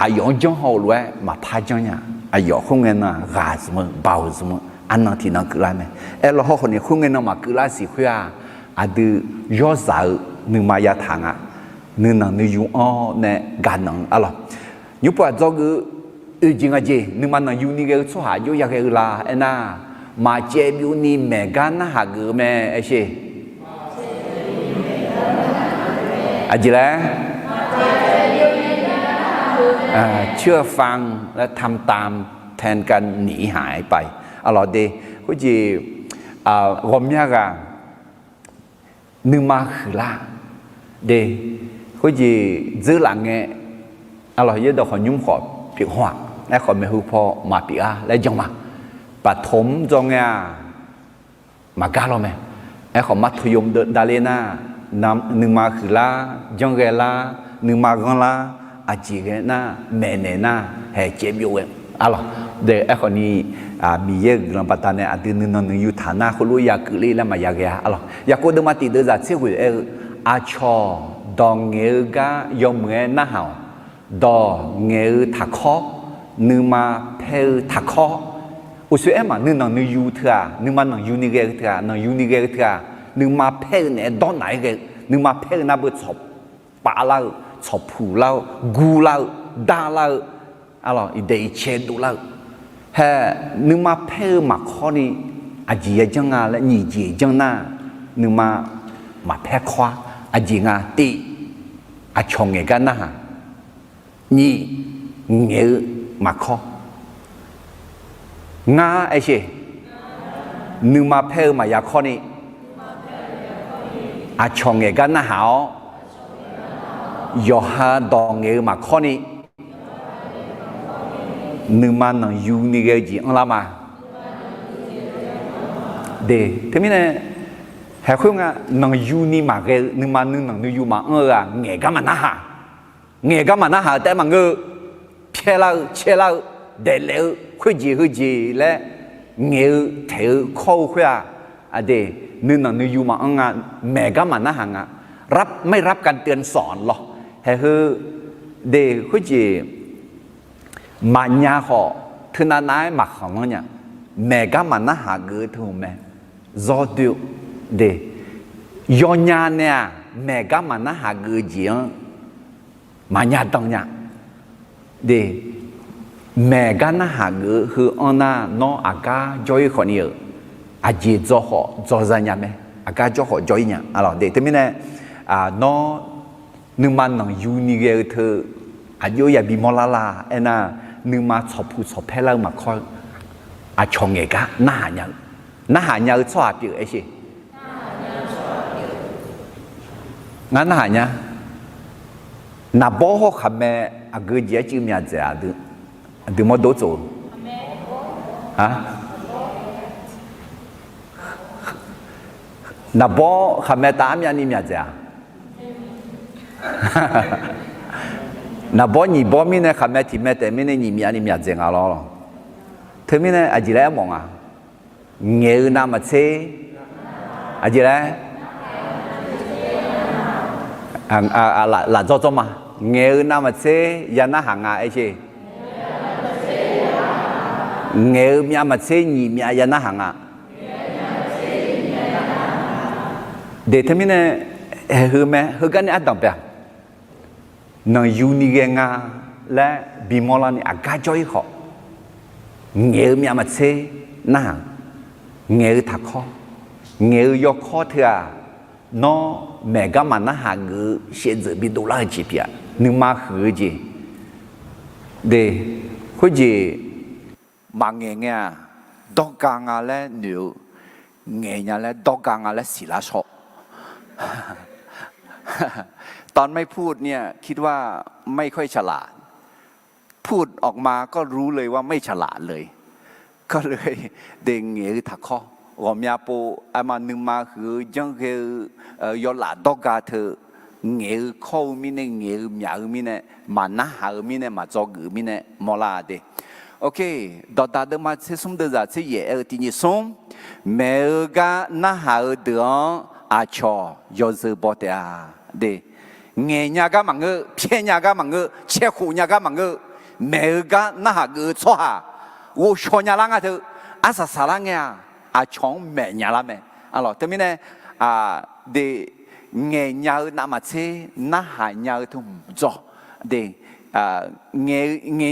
aqyawf-anr janr haw-eu lof-aer maqpar janr nya. Aqyawf khoerngae nan-aq ghaq zmq-eu baoq zmq-eu arnan tiqnan keuvlar mae. Aerlawr hawrkhawf ni khoerngae nan maqkeuvlar siq khoer-aq, aqdui yawrzaq-eu nuima yataq nga. Nuinanq nuiyu-anr nae gaqnanq-eu arlawq. Nymrpov aqdzawr geuf-eu oeq jeq ngaq jeq nuima nanqyuni ghae-eu tsawrhaq jov yaghae-eu la aernar, maqcaev byovni maeq gar narhaq geuf-eu mae aersheq. Aqjeq laer, เชื่อฟัง และทำตาม แทนการหนีหายไป arlawq de. Khoerjeq ghawqmya ghaq nuima huiqlar de. Khoerjeq dzeurlaf ngae, arlawq yaerdawq khawf nymr khawf pyeuf haw-aq. Aerkhawf maeqhu paw maqpyeuf-a laer jan ma. ปฐม dzawr ngae-aq, maqgar law mae. Aerkhawf marto yom davler nar, nuima huiqlar, janrghae lar, nuima ghanrlar, aqjeq ghae nar, maeqnaeq nar, haeq caev byov ghae arlawq. De aerkhawf ni, Miqyaer-euq guiqlanq baqdanae aqdui nuinan nuiyu taq nar khoerlof ya keuvler laer maqya ghae-a arlawq. Yaqkov deuvma tiq deuvzaq tser ghoeq aer-eu, aqcawq dawq ngaeq-eu gar yawmuiq-aer narhaq-awq. Dawq ngaeq-eu taqkawr, nuima paer-eu taqkawr. Uqshoe aer maq nuinanq nuiyu teu-aq, nuima nanqyuni ghae-eu teu-aq, nanqyuni ghae-eu teu-aq, nuima paer-eu naeq-aer dawrnaq-aer ghae-eu, nuima paer-eu nar beu tsawq pavlar-eu, tsawqpuq lar-eu, gur lar-eu, dar lar-eu, arlawq iqdaeq iqcae dovlar-eu. Hae, nuima paer-eu maqkawr ni aqjeq ya janr nga laer nyiq jeq janr nar, nuima maqpaer kawr-ar. Aqjeq nga tiv, aqcawq ngaeq gar narhaq. Nyiq, ngaeq-eu maqkawr. Ngar aersheq, nuima paer-eu maqya kawr ni, aqcawq ngaeq gar narhaq-awr, yawqha dawq ngaeq-eu maqkawr ni, nuima nanqyuni ghae-eu jeq anrlar ma. De, teumirnae, haeq khoer nga, nanqyuni maqghae-eu nuima nuinanq nuiyu maqanr-eu-aq ngaeq gar maqnarhaq. Ngaeq gar maqnarhaq-eu taef-aer maqngeur-eu, pyaerlar-eu, caerlar-eu, daeflaef-eu, khoerjeq heujeq laer ngaeq-eu taeq-eu kawr-eu khoer-aq, aqde, nuinanq nuiyu maqanr nga, maeq gar maqnarhaq nga. ไม่รับการเตือนสอน lawr. Haeq heu, de, khoerjeq maqnya khawf, teunav nav-aer maqkhanqlanr nya. Maeq gar maqnarhaq geuf-eu teu hmq mae. Zawdoer-eu de, yawnya nae-aq, maeq gar maqnarhaq geuf-eu jeq-anr maqnya dan nya. De, maeq gar narhaq geuf-eu heu-anr nar, nawr aqgar jawr-ir khawfni-euq, aqjeq dzaw khawf dzaw za nya mae. Aqgar jawr khawf jawr-ir nya. Aqlawq de, teumirnae nawr nuima nanqyuni ghae-eu teu aqjox yabi mawrlar la aernar, nuima tsawqpuq tsawqpaer lar-eu maqkawr-eu aqcawq ngaeq gar narhaq nya-eu, narhaq nya-eu tsawrhaq pyeuf aersher. Ngar narhaq nya. Naqbawr hawr khaqmae aqgeu jeq-aer cuiv myaq dzaeq-a, aqdui mawrdo tsof-eu. Naqbawr khaqmae tav armyavni myaq dzaeq-a? Naqbawr nyiq bawr mirnae khaqmae tiq mae taef mirnae nyiq myavni myaq dzaeq nga lawr. Teumirnae aqjeq laer aermawf nga? Ngaeq-eu navmaqtser, aqjeq laer, laf dzawr dzawr ma. Ngaeq-eu navmaqtser ya narhaq nga aersher. Ngaeq-eu myavmaqtser nyiq myav ya narhaq nga. De teumirnae, haeq heu mae, heugar ni ardanq bae-aq, nanqyuni ghae nga laer bimawr larni aqgar jawr-ir khawf, ngaeq-eu myavmaqtser narhaq, ngaeq-eu taqkawr, ngaeq-eu yawkawr teu-aq, nawr maeq gar maqnarhaq geuf-eu shaevdzeuf bidov lar-eu jeq pyeuf-a. Nuima huiq-eu jeq. De, khoerjeq maqngaeq ngae-aq, dawrga nga laer noeq-eu, ngaeq nya laer dawrga nga laer siqlar shawr. ตอนไม่พูดเนี่ย คิดว่าไม่ค่อยฉลาด พูดออกมาก็รู้เลยว่าไม่ฉลาดเลย ก็เลย de ngaeq-eu taqkawr, ghawqmya pov aerma nuima huiq-eu janrghae-eu yawlaf dawrga teu, ngaeq-eu kawr-eu mirnae, ngaeq-eu myaq-eu mirnae, maqnarhaq-eu mirnae, maqdzawgeuf-eu mirnae mawrlar de. Ok, dawqdaq deuvma tser smr deuvzaq tser yaef aer-eu tiq nyiq smr, maeq-eu gar narhaq-eu deuq-anr aqcawq yawzeu baw taef-a de. Ngaeq nya gar maqngeur, pyaer nya gar maqngeur, caerkhof nya gar maqngeur, maeq-eu gar narhaq geuf-eu tsawrhaq ghovshaw nya lar nga teu, arsaq saqlar ngae-aq, aqcawq-anr maeq nya lar mae. Aqlawq teumirnae, de, ngaeq nya-eu navmaqtser narhaq nya-eu teu hmq dzaw. De, ngaeq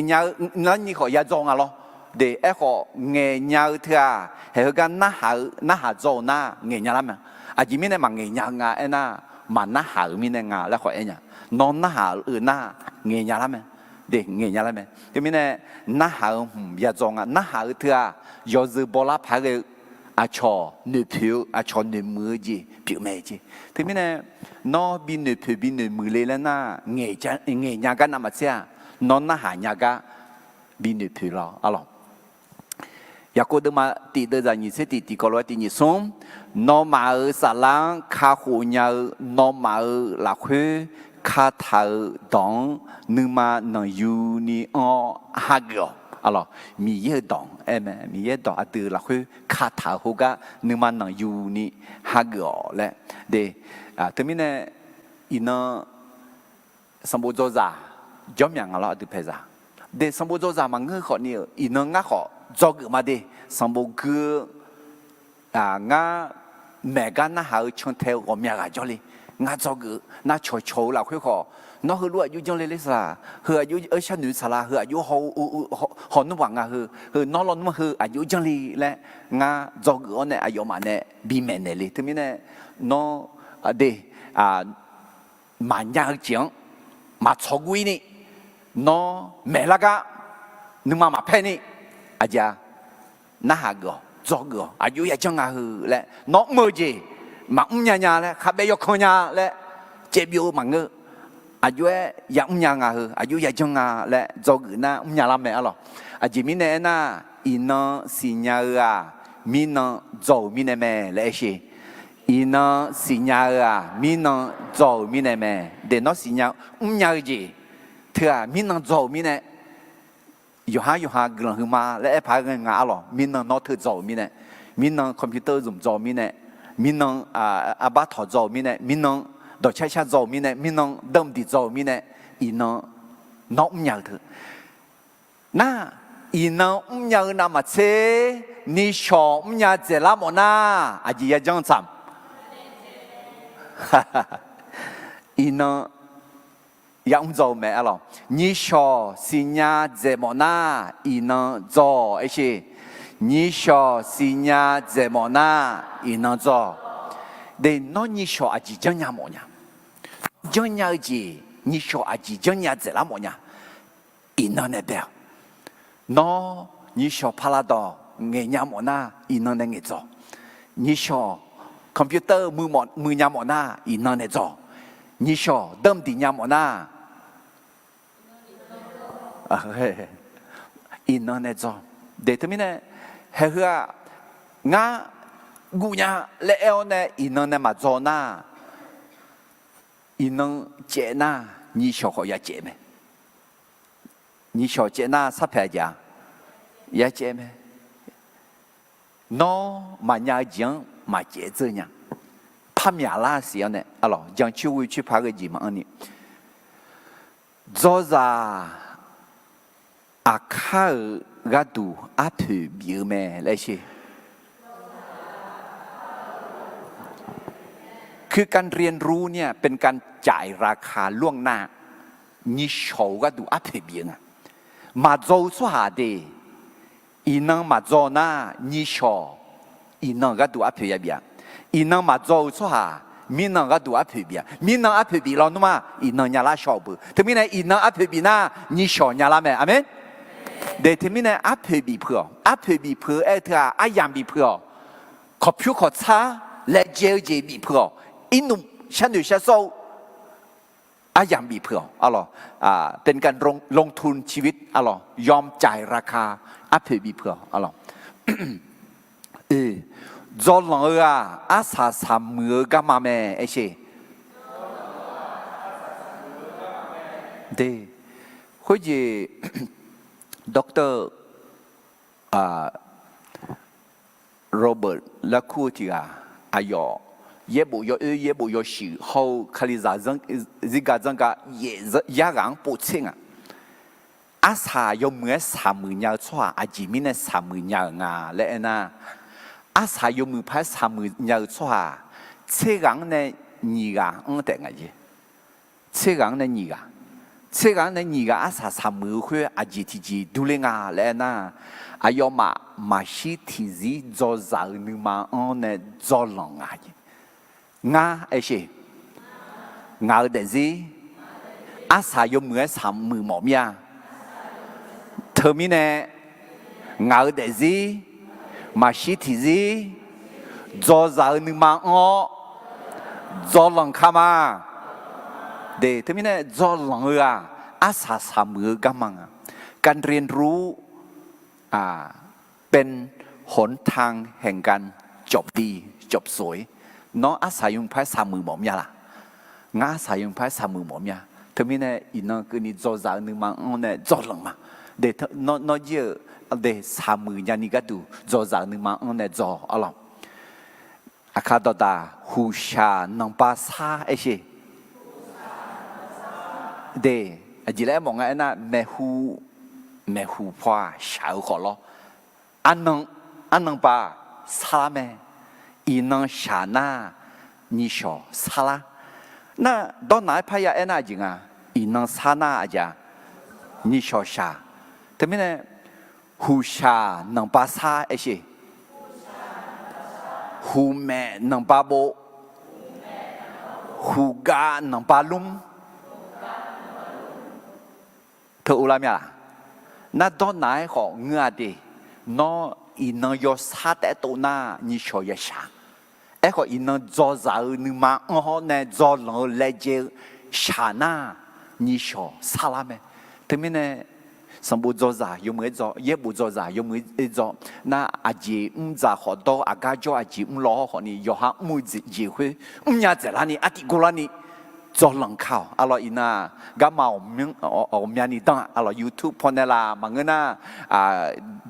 nya-eu larni khawf ya dzaw nga lawr. De, aerkhawf ngaeq nya-eu teu-aq, haeq heugar narhaq-eu, narhaq dzaw-eu nar ngaeq nya lar mae. Aqjeq mirnae maqngaeq nya-eu nga aernar, maqnarhaq-euq mirnae nga laer khawf aer nya. Nawr narhaq-euq nar ngaeq nya lar mae. De, ngaeq nya lar mae. Teumirnae, narhaq-euq hmq ya dzaw nga. Narhaq-eu teu-aq, yawzeu bawlar paq-aer ghae-eu, aqcawq noeqpoeq-eu, aqcawq noeqmuiq-eu jeq pyeuf mae jeq. Teumirnae, nawr bi noeqpoeq bi noeqmuiq le laer nar, ngaeq nya gar navmaqtser-aq, nawr narhaq nya gar bi noeqpoeq lawr. Aqlawq, Yaqkov deuvma tiq deuvzaq nyiq tser tiq tiq kawv lof-aer tiq nyiq smr, nawmaf-euq saflar-anr kakhof nya-eu nawmaf-euq lafkhoer kataq-euq dawq-anr nuima nanqyuni anr-awr hageuf-awq. Aqlawq, Miqyaer-euq dawq aer mae, Miqyaer dawq aqdui lafkhoer kataq-euq khoergar nuima nanqyuni hageuf-awq laer. De, teumirnae, iqnan sanqbof dzawzaq jawr myaq nga lawr aqdui paeqzaq. De, sanqbof dzawzaq maqngeur khawfni-euq iqnan ngar khawf dzawgeuf ma de. Sanqbof gui-eu ngar maeq gar narhaq-eu cantae-eu ghawqmya ghaq jawrle. Ngar dzawgeuf-eu nar cawqcawq-eu lafkhoer khawf, nawr heulof aqjox janrle ler saqlaq, heu aqjox-aer sharnoeq saqlaq, heu aqjox haw, haw nmr baq nga heu, heu nawr lawnmr heu aqjox janrle laer ngar dzawgeuf-awr nae aqyawfmaf nae bimaeq naeq le. Teumirnae nawr, de, maqnya-eu jeq-anr maqtsawq guv-ir ni, nawr maeqlar gar nuima maqpaer ni, aqjeq-a, narhaq geuf-awq, dzawgeuf-awq, aqjox yajanr nga heu laer nawr mr-eu jeq maqmr nya nya laer, khabaev yawkan nya laer caevbyov-eu maqngeur. Aqjox-aer yamr nya nga heu, aqjox yajanr nga laer dzawgeuf nar mrnya lar mae. Aqlawq, aqjeq mirnae aernar, iqnan siqnya-eu-aq, mirnan dzaw-euq mirnae mae laer aer sher. Iqnan siqnya-eu-aq, mirnan dzaw-euq mirnae mae. De, nawr siqnya mrnya-eu jeq teu-aq, mirnan dzaw-euq mirnae, yawqhar yawqha guiqlanq huiqma laer aer paq-aer ghae nga. Aqlawq, mirnan nawr teu dzaw-euq mirnae, mirnan computer zmq dzaw-eu mirnae, mirnan arbar tawq dzaw-euq mirnae, mirnan dawqcar shar dzaw-euq mirnae, mirnan danqdiq dzaw-euq mirnae, iqnan nawr mrnya-eu teu nar, Iqnan mrnya-eu navmaqtser nishawq mrnya dzaeqlar mawfnar, aqjeq yajanr tsaq. Iqnan yamr dzaw-eu mae arlawq. Nishawq siqnya dzaeq mawfnar, iqnan dzaw-awq aersheq. Nishawq siqnya dzaeq mawfnar, iqnan dzaw. De, nawr nishawq aqjeq janrnya mawfnya? Janrnya-eu jeq, nishawq aqjeq janrnya dzaeqlar mawfnya? Iqnan nae bae-awq. Nawr nishawq palavdawq ngaeqnya mawfnar, iqnan nae ngaeqdzaw. Nishawq computer-eu muiq-eu muiqnya mawfnar, iqnan nae dzaw. Nishawq danr diqnya mawfnar, iqnan nae dzaw. De, teumirnae, haeheu-aq, ngar guvnya laer aer-awr nae iqnan nae maqdzaw nar, iqnan caev nar, nishawq khawf ya caev mae. Nishawq caev nar sarpaeq aqjeq-a? Ya caev mae. Nawr maqnya-eu jeq-anr maqcaev dzeur nya. Parmyaq lar siq-awr nae arlawq, jancoer ghoe coer par ghae jeq maqanrni, dzawzaq aqkar-euq gharduq arpoeq bif-eu mae laer sher. คือการเรียนรู้เนี่ยเป็นการจ่ายราคาล่วงหน้า nishawq-eu gharduq arpoeq bif-eu nga. Maqdzaw-eu tsawrhaq de, iqnan maqdzaw nar, nishawq iqnan-euq gharduq arpoeq yabif-a. Iqnan maqdzaw-eu tsawrhaq, mirnan-euq gharduq arpoeq bif-a. Mirnan arpoeq bif lawnmr-a, iqnan nyalar shaw-euq beu. Teumirnae iqnan arpoeq bif nar, nishawq nyalar mae. Aqmeq. De, teumirnae arpoeq bif peuq-awq. Arpoeq bif peuq-eu aer-eu teu-aq, aryamq bif peuq-awq. Kawqpyur kawqtsar laejae-eu jeq bif peuq-awq. Irnmq sharnoeq sharsawr-eu aryamq bif peuq-awq arlawq. เป็นการลง- ลงทุนชีวิต arlawq, ยอมจ่ายราคา arpoeq bif peuq-awq arlawq. Dzaw lanq-eu-aq, arsaq saqmuiq-eu garma mae aersheq. De, khoerjeq Doctor Robert laer kur-eu tiq ghaq, aqyawf yaerbof yawoer yaerbof yawshuif hawr-eu Kalizaq zirga dzanrga yaef yar ghaq-anr povtser nga. Arsaq yawmuiq-aer saqmuiq nya-eu tsawrhaq aqjeq mirnae saqmuiq nya-euq nga laer aernar, arsaq yawmuiq paq-aer saqmuiq nya-eu tsawrhaq tser ghaq-anr nae nyiq ghaq-anr taef nga jeq. Tser ghaq-anr nae nyiq ghaq, tser ghaq-anr nae nyiq ghaq arsaq saqmuiq-eu khoer aqjeq tiqjeq durler nga laer aernar, aqyawfmaf maqshir tiqzir dzawzaq-eu nuima-anr nae dzawlanq nga jeq. Ngar aersheq, ngaq-eu daefzir arsaq yawmuiq-aer saqmuiq mawf mir-a. Teumirnae ngaq-eu daefzir maqshir tiqzir dzawzaq-eu nuima-anr-awr dzawlanq ka ma. De, teumirnae dzawlanq-eu-aq, arsaq saqmuiq-eu garma nga. การเรียนรู้ เป็นหนทางแห่งการจบดี จบสวย. Nawr arsaq yawmuiq paq-aer saqmuiq mawf mir-a laq? Ngar arsaq yawmuiq paq-aer saqmuiq mawf mir-a. Teumirnae iqnan keuvni dzawzaq-eu nuima-anr nae dzawlanq ma. De, nawr jir-eu de saqmuiq nyani gharduq dzawzaq-eu nuima-anr nae dzaw arlawq. Aqkar dawqdaq huqshaq nanqba sar aersheq. De, aqjeq laer aermawf nga aernar, maeqhu, maeqhu paw-aq shaq-eu khawf lawr. Arnan, arnan ba sarlar mae. Iqnan shaq nar, nishawq sarlar. Nar, dawrnaq-aer parya aernar aqjeq nga, iqnan sar nar aqjeq-a, nishawq shaq. Teumirnae, huqshaq nanqba sar aersheq. Huqmaef nanqba bov. Huqgav nanqba lmr. Teu uvlar mir-a laq? Nar dawrnaq-aer khawf ngeur-a de. Nawr iqnan yawsar taef-aer tov nar, nishawq yashaq. Aerkhawf iqnan dzawzaq-eu nuima anr hawr nae dzawlanq-eu laejae-eu shaq nar, nishawq sarlar mae. Teumirnae sanqbof dzawzaq yawmuiq-aer dzaw, yaerbof dzawzaq yawmuiq-aer dzaw. Nar aqjeq mr dzaq khawf dawr, aqgar jawr aqjeq mr law hawr khawfni yawqha mr-eu jeq khoer mrnya dzaeqlarni artiv gorlarni dzawlanq ka-awq. Arlawq iqnan-aq garma ghawqmyani danr-aq arlawq YouTube pawnae laq maqngeur nar,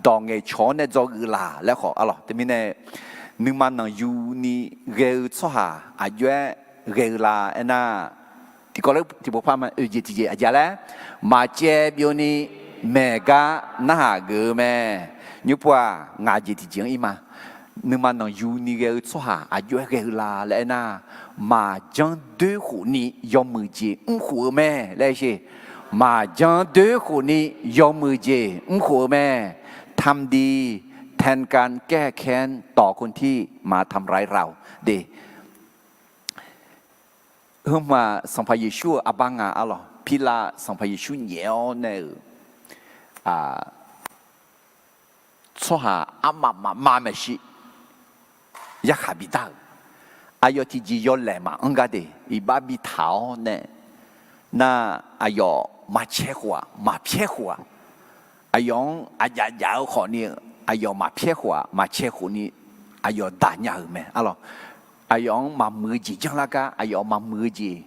dawq ngaeqcawq-awr nae dzawgeuf laq laer khawf arlawq teumirnae nuima nanqyuni ghae-eu tsawrhaq aqjox-aer ghae-eu la aernar, tiqkawv ler tiqpov par ma oeq jeq tiqjeq aqjeq laer maqcaev byovni maeq gar narhaq geuf-eu mae. Nymrpov-aq, ngaq jeq tiqjeq-anr ir ma. Nuima nanqyuni ghae-eu tsawrhaq aqjox-aer ghae-eu la laer aernar, maqjanr doer khofni yawmuiq jeq mrkhof-eu mae laer sher. Maqjanr doer khofni yawmuiq jeq mrkhof-eu mae. ทำดีแทนการแก้แค้นต่อคนที่มาทำร้ายเรา de. Hmq-aq, Sanqpaq Yeqsur-euq arbar nga arlawq, Pirlav Sanqpaq Yeqsur nyaef-awr nae-euq tsawrhaq armaf mafma maeqshi yarkhaq bidar-euq, aqyawf tiqjeq yawlaeq maqanr gar de, iqbax bitaq-awr nae, nar, aqyawf maqcae khof-aq, maqpyaer khof-aq, aqyawf-anr aqjaf jaf-eu khawfni, aqyawf maqpyaer khof-aq, maqcae khofni, aqyawf daq nya-euq mae arlawq. Aqyawf-anr maqmuiq-eu jeq janrlar gar, aqyawf maqmuiq-eu jeq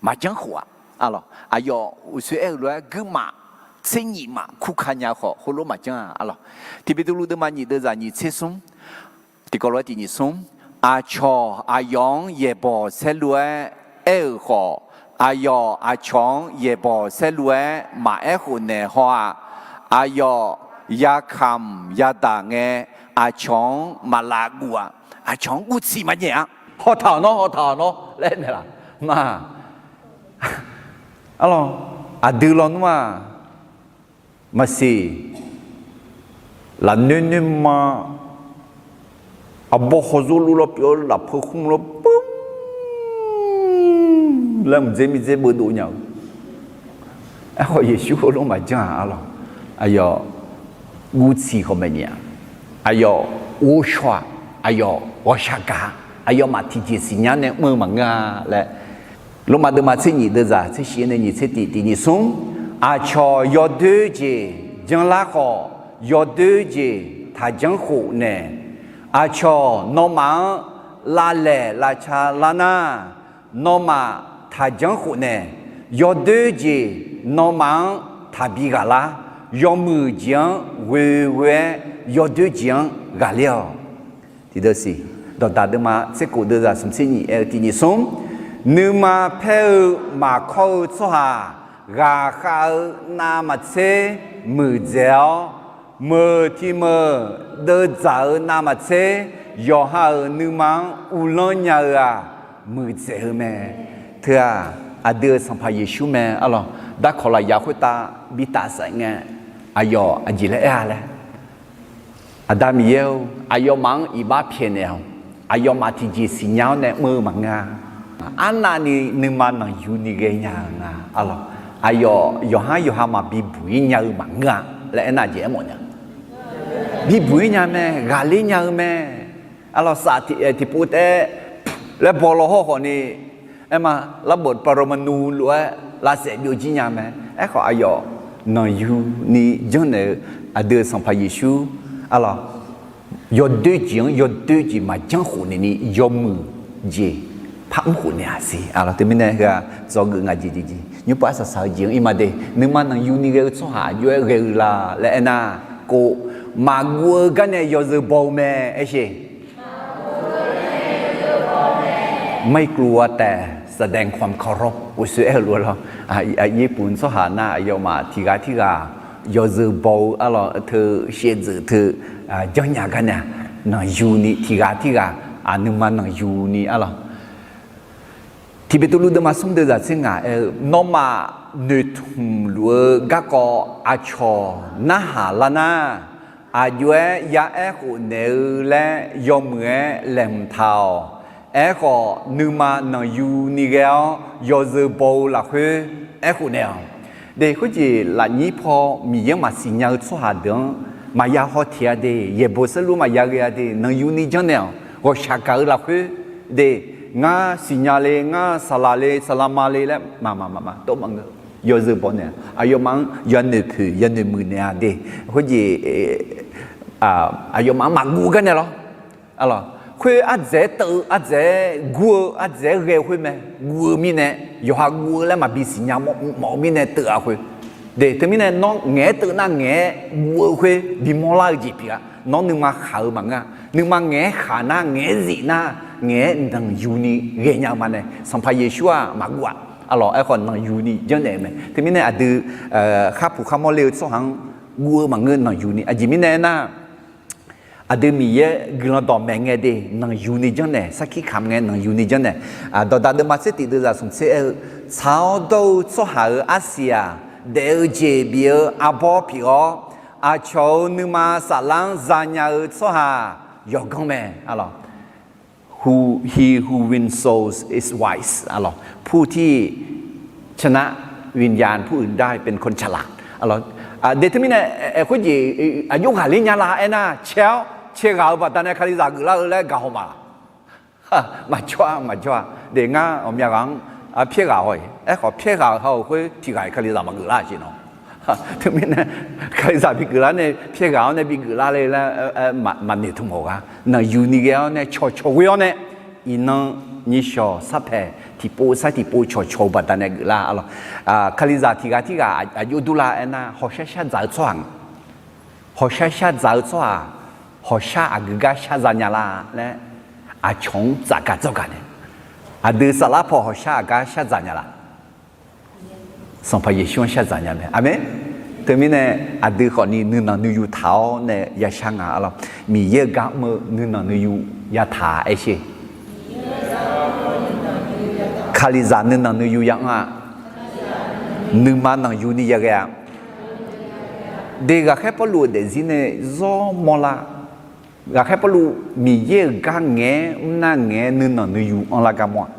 maqjanr khof-aq arlawq. Aqyawf uqshoe aer-eu lof-aer guirmaf tser nyif maf kurka nya-eu khawf heulof maqjanr-a arlawq. Tiqbeqtuvluv deuvma nyif deuvzaq nyiq tser smr, tiqkawv lof-aer tiq nyiq smr, aqcawq aqyawf-anr yaeqbawq saerlu-aer aer-euq khawf, aqyawf aqcawq-anr yaeqbawq saerlu-aer maqaer khofnaeq haw-aq. Aqyawf yakamq yadaq ngae, aqcawq-anr maqlav guv-aq. Aqcawq-anr guvtsiq maqnyaef-a. Hawtaq-awq nawr, hawtaq-awq nawr laer aernaeq laf ma. Arlawq, aqdui lawnmr-aq, maqsiq, lafnoer noerma, arbawr hawzor luf lawr pyeuf-awr lafpeu khmr lawr pum laer mqdzer mirdzer beuvdov nya-eu. Aerkhawf Yeqsur heulof maqjanr-aq arlawq. Aqyawf guvtsiq khawf maeqnyaef-a. Aqyawf ghovshaw-aq. Aqyawf ghawqshaq gaq-a. Aqyawfmaf tiqjeq siqnya nae mr-eu maqngeur-a laer, Lormav deuvma tser nyif deuvzaq tser shif nae nyiq tser tiq tiq nyiq smr, aqcawq yawdoer jeq janrlar khawf, yawdoer jeq taqjanr khofnaeq. Aqcawq nawmaf-anr lavlaeq lavca lar nar, nawmaf taqjanr khofnaeq. Yawdoer jeq nawmaf-anr taqbi ghaqlar. Yawmuiq jeq-anr ghoeghoe-aer yawdoer jeq-anr ghaqler-awq. Tiqdeuv siq, Dawqdaq deuvma tser kof deuvzaq smq tser nyif aer-eu tiq nyiq smr, nuima paer-eu maqkawr-eu tsawrhaq ghaqkhav-eu navmaqtser muiqdzaeq-awr, meuq tiq meuq deuvdzaq-eu navmaqtser yawqha-euq nuima-anr uvlanr nya-eu-aq, muiqdzaeq-eu mae. Teu-aq, aqdui-euq Sanqpaq Yeqsur mae arlawq. Darkawq lafyaq khoertav bi tafsaef ngae, aqyawf aqjeq laer aer-a laer, Aqda Miqyaer-or, aqyawfmaf-anr iqbax pyaeqnaeq-awq. Aqyawfmaf tiqjeq siqnya-awr nae mr-eu maqngeur-a. Arnavni nuima nanqyuni ghaenya-eu nga arlawq. Aqyawf yawqhar yawqha maqbi buq-ir nya-eu maqngeur-a laer aernar jeq aermawf nya. Bi buq-ir nya mae, ghaqler nya-eu mae. Arlawq, saf tiqpov taef-aer laer baw law hawr khawfni, aerma, larbawf parmanu lof-aer lavsaef byovjir nya mae. Aerkhawf aqyawf nanqyuni janrnaeq-eu aqdui-euq Sanqpaq Yeqsur arlawq, yawdoer jeq-anr yawdoer jeq maqjanr khofnaeq ni yawmuiq jeq par mr khofnaeq-aq siq. Arlawq, teumirnae heu-aq dzawgeuf ngaq jeq jeq jeq nymrpov arsaq saq-eu jeq-anr ir ma de. Nuima nanqyuni ghae-eu tsawrhaq aqjox-aer ghae-eu la laer aernar, kov, maqguv-eu garnae yawzeu baw-eu mae. Aersheq ไม่กลัวแต่แสดงความเคารพ uqshoe aer-eu lof-aer lawr. Aqyir puq tsawrhaq nar aqyawfmaf tiqghaq tirghaq yawzeu baw-eu arlawq teu shaevdzeuf teu janrnya garnae-aq, nanqyuni tiqghaq tirghaq aqnuima nanqyuni arlawq. Tiqbeqtuvluv deuvma smr deuvzaq tser ngaq aer-eu, nawmaf noeqtmq luf-eu garkawv aqcawq narhaq lar nar, aqjox-aer ya aer khofnaeq-eu laer yawmuiq-aer laeqhmq taq-awq. Aerkhawf, nuima nanqyuni ghae-awr yawzeu baw-eu lafkhoer aer khofnaeq-awq. De, khoerjeq lafnyir paw Miqyaer maqsiq nya-eu tsawrhaq deuq-anr maqya haw teq-a de, yaeqbawq saerlu maqya ghae-a de, nanqyuni janrnaeq-awq. Ghawqshaq gaq-eu lafkhoer de, ngar siqnya le, ngar saqlaq le, saqlaq ma le laer maqmaq maqmaq tov maqngeur. Yawzeu baw naeq-a, aqyawfmaf-anr yanoeq poeq yanoeq muiq naeq-a de, khoerjeq aqyawfmaf-anr maqguv garnae lawr. Khoer ardzaeq-aer teuv-eu, ardzaeq-aer gur-eu, ardzaeq-aer ghae-eu khoer mae. Guv-eu mirnae, yawqha guv-eu laer maqbi siqnya mawf-eu mirnae teuv-a khoer. De, teumirnae nawr ngaeq-aer teuv nar ngaeq-aer guv-eu khoer bimawr lar-eu jeq pyeuf-a. Nawr nuima khaq-eu maqngeur-a. Nuima ngaeq-aer khaq nar, ngaeq-aer zif nar, ngaeq-aer nanqyuni ghaenya-eu ma nae Sanqpaq Yeqsur-aq maqguv-aq. Arlawq, aerkhawf nanqyuni janrnaeq-eu mae. Teumirnae aqdui kharpuq kharmawr le-eu tsawrhaq-anr guv-eu maqngeur, nanqyuni. Aqjeq mirnae aernar, aqdui Miqyaer guiqlanq dawqmaeq ngae de, nanqyuni janrnaeq, sarkir kamq ngae nanqyuni janrnaeq. Dawqdaq deuvma tser tif deuvzaq smq tser aer-eu, tsaq-awr dawr-eu tsawrhaq-euq arsiq-aq, daef-eu jeq bif-eu arbawr pyeuf-awr, aqcawq-euq nuima saflar-anr zanya-eu tsawrhaq yawqganr mae. Arlawq, who, he who wins souls is wise. Arlawq, ผู้ที่ชนะวิญญาณผู้อื่นได้เป็นคนฉลาด. Arlawq, de teumirnae, khoerjeq aqjox ghaqler nya la aernar, cae-awr cae ghaq-eu baqdanae Kalizaq geuflar-eu laer gaq haw ma laq? Maqjawr-a, maqjawr-a. De ngar ghawqmya ghaq-anr pyaer ghaq haw-iq, aerkhawf pyaer ghaq-euq ha-euq khoer tiq ghaq-iq Kalizaq maqgeuf lar siq nawq. Teumirnae Kalizaq bigeuf lar nae pyaer ghaq-awr nae bigeuf lar le laer maqnoeq tmq mawf gha. Nanqyuni ghae-awr nae cawqcawq ghoe-awr nae, iqnan nyishawq sarpaeq tiqpov sar tiqpov cawqcawq-eu baqdanae geuflar. Arlawq, Kalizaq tiq ghaq tirghaq aqjox durlar aernar, hawshar shar dzaq-eu tsawrhaq nga. Hawshar shar dzaq-eu tsawrhaq, hawshar aqgeu gar shar zanya la laer, aqcawq-anr tsafgaq dzawrgaq nae, aqdui saflar paw hawshar aqgar shar dzaq nya la? Sanqpaq Yeqsur-anr shar dzaq nya mae. Aqmeq. Teumirnae aqdui khawfni nuinanq nuiyu taq-awr nae yashar nga. Arlawq, Miqyaer-euq gar mr-eu nuinanq nuiyu yataq aer sher. Kalizaq nuinanq nuiyu ya anr-a. Nuima nanqyuni yaghae-a. De ghaqkhaer Pawrluv-euq daefzir nae zawr mawrlar. Ghaqkhaer Pawrluv Miqyaer-euq gar ngaeq-aer mrnar ngaeq-aer nuinanq nuiyu anrlar gar mawr-a.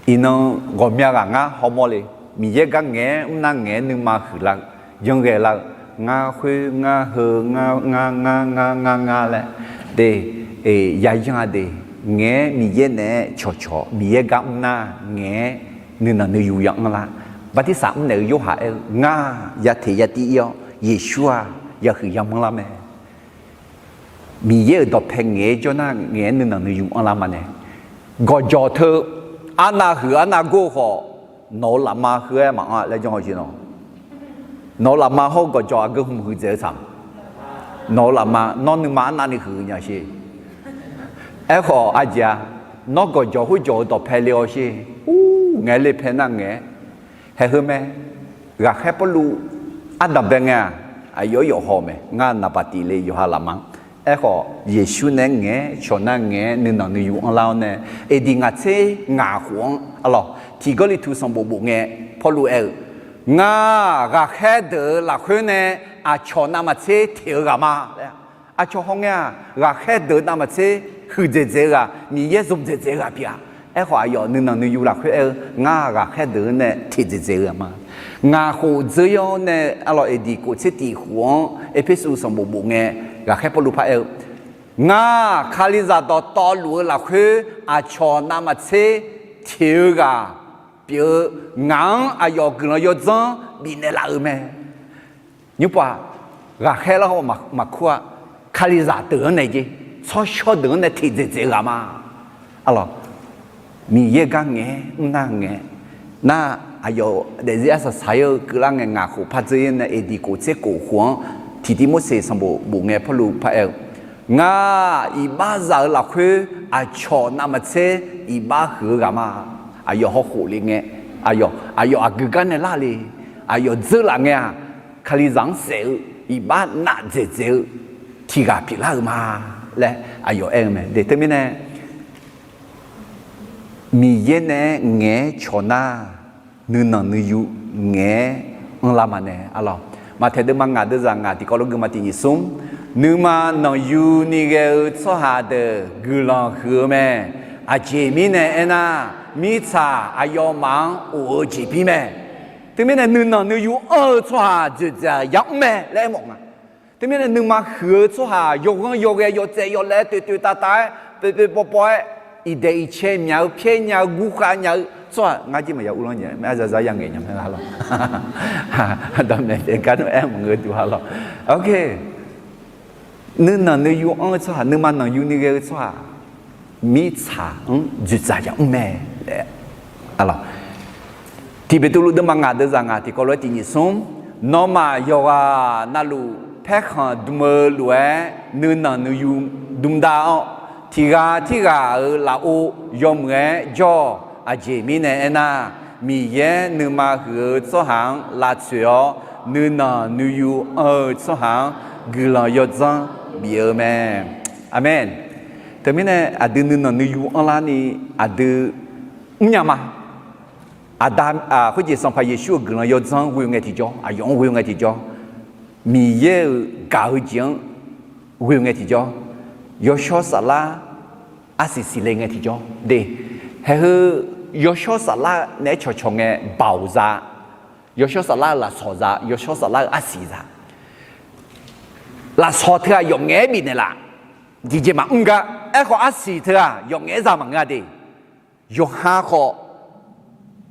Iqnan ghawqmya ghaq ngar hawmawr le. Miqyaer gar ngaeq-aer mrnar ngaeq-aer nuima huiqlar-eu, janrghae lar-eu, ngar khoer ngar heu, ngar ngar ngar ngar ngar ngar laer, de, yayanr-a de, ngaeq-aer Miqyaer naeq-aer cawqcawq, Miqyaer gar mrnar ngaeq-aer nuinanq nuiyu ya anrlar. Bartirsaq mrnaeq-eu Yorhaq aer-eu, ngar yateq yatir ir-awr Yeqsur-aq yahuiq yamanr lar mae. Miqyaer-euq dawqpae ngaeq-aer jawrnar ngaeq-aer nuinanq nuiyu anrlar ma nae, gawqjawq teu arnav huiq arnav gor-eu khawf, nawq-euq lafma heu-aer maqanr laer janr-awq jeq nawq. Nawq-euq lafma hawr-eu gawqjawq aqgeu hmq huiqdzaeq-eu tsaq. Nawq-euq lafma nawr nuima arnavni huiq nya sher. Aerkhawf aqjeq-a, nawr gawqjawq khoerjawq-eu dawqpae le-awr sher. Ur, ngaeq-aer le pae nar ngaeq-aer. Haeq heu mae. Ghaqkhaer Pawrluv ardanqbae ngae-aq, aqyawf yawf haw-eu mae. Ngar naqbaq tif le yawqha lafma-anr. Aerkhawf Yeqsur nae-aer ngaeq-aer cawq nar ngaeq-aer nuinanq nuiyu anrlar-awr nae, aqdiq ngaq tser ngaq khof-anr, arlawq, tiq Gawrliqtu sanqbof bof ngae, Pawrluv aer-eu, ngar ghaqkhaer deuq-euq lafkhoer nae aqcawq navmaqtser teq-eu ghaq ma laer. Aqcawq hawngae-aq, ghaqkhaer deuq-eu navmaqtser huiqdzaeq dzaeq-eu ghaq, Miqyaer zmqdzaeq dzaeq-eu ghaq pyeuf-a. Aerkhawf aqyawf nuinanq nuiyu lafkhoer aer-eu, ngar ghaqkhaer deuq-eu nae teqdzaeq dzaeq-eu ghaq ma. Ngaq khof dzeur-awr nae, arlawq, aqdiq kof tser tif khof-anr Erpersu sanqbof bof ngae, ghaqkhaer Pawrluv par aer-eu, ngar Kalizaq dawqtawvluf-eu lafkhoer aqcawq navmaqtser teq-eu ghaq pyeuf-eu, ngaq-anr aqyawf guiqlanq yawdzanr bifnaeq laf-euq mae. Nymrpov-aq, ghaqkhaer lar-awr maqkur-a. Kalizaq deuq-anr nae jeq, tsawrshawr deuq-anr nae teqdzaeq dzaeq-eu ghaq ma. Arlawq, Miqyaer gar ngaeq-aer mrnar ngaeq-aer nar, aqyawf daefzir arsaq saq-ir-eu keuvlar ngae, ngaq khof par dzeur-ir nae aqdiq kof tser kof khof-anr, tiqtiv Morseq sanqbof bof ngae Pawrluv par aer-eu, ngar iqbaxzaq-euq lafkhoer aqcawq navmaqtser iqbax huiq-eu ghaq ma. Aqyawf hawkhof le ngae, aqyawf, aqyawf aqgeu gar nae lar le, aqyawf dzeur laf ngae-aq, Kalizaq-anr saef-eu iqbax naf dzaeqdzaeq-eu tiq ghaq pyeuflar-euq ma laer aqyawf aer-eu mae. De teumirnae, Miqyaer nae-aer ngaeq-aer cawq nar, nuinanq nuiyu ngaeq-aer anrlar ma nae, arlawq. Maqtaeq deuvma ngaq deuvzaq ngaq tiqkawv lof geufma tiq nyiq smr, nuima nanqyuni ghae-eu tsawrhaq deuq guiqlanq huiq-eu mae. Aqjeq mirnae aernar, mirtsaq aqyawfmaf-anr of-eu jeqbir mae. Teumirnae nuinanq nuiyu anr-eu tsawrhaq dzoeqdzaq yamr mae laer aermawf nga. Teumirnae nuima huiq-eu tsawrhaq, yawghanr yawghae yawtsaev yawlaev toeq toeq tav tav-aer, poeq poeq paw paw-aer, iqdaeq iqcae myaq-eu pyaer nya-eu gurkhav nya-eu tsawrhaq, ngar jir maqya uvlanr nya, aer zaza ya ngaeq nya mae, arlawq. Dawqmaeq taef gar nar aer maqngeur duq, arlawq. Nuinanq nuiyu anr-eu tsawrhaq, nuima nanqyuni ghae-eu tsawrhaq, mirtsaq-anr dzoeqdzaq yamr mae. Tiq Beqtuvluv deuvma ngaq deuvzaq ngaq tiqkawv lof-aer tiq nyiq smr, nawmaf yawqghaq navluf paerkhanq dm-eu lof-aer nuinanq nuiyu dm dav-awr, tiq ghaq tirghaq-euq lafov yawmuiq-aer jawr-awq. Aqjeq mirnae aernar, Miqyaer nuima huiq-eu tsawrhaq-anr lavtsoeq-awr, nuinanq nuiyu anr-eu tsawrhaq-anr guiqlanq yawdzanr bif-eu mae. Aqmeq. Teumirnae aqdui nuinanq nuiyu anrlarni aqdui mrnya ma. Aqda, khoerjeq Sanqpaq Yeqsur-euq guiqlanq yawdzanr ghoe ngae tiqjawr, aqyawf-anr ghoe ngae tiqjawr, Miqyaer-euq gaq-eu jeq-anr ghoe ngae tiqjawr, yawshawr saflar arsiq siqle ngae tiqjawr de. Haeqheu yawshawr saflar naeq-aer cawqcawq ngae baoq za, yawshawr saflar-eu lafsawq za, yawshawr saflar-eu arsiq za. Lafsawq teu-aq yawf ngaef-aer bifnaeq laf, jeqjeq maqmr gar. Aerkhawf arsiq teu-aq yawf ngaef-aer za maqngeur-a de. Yawqha khawf,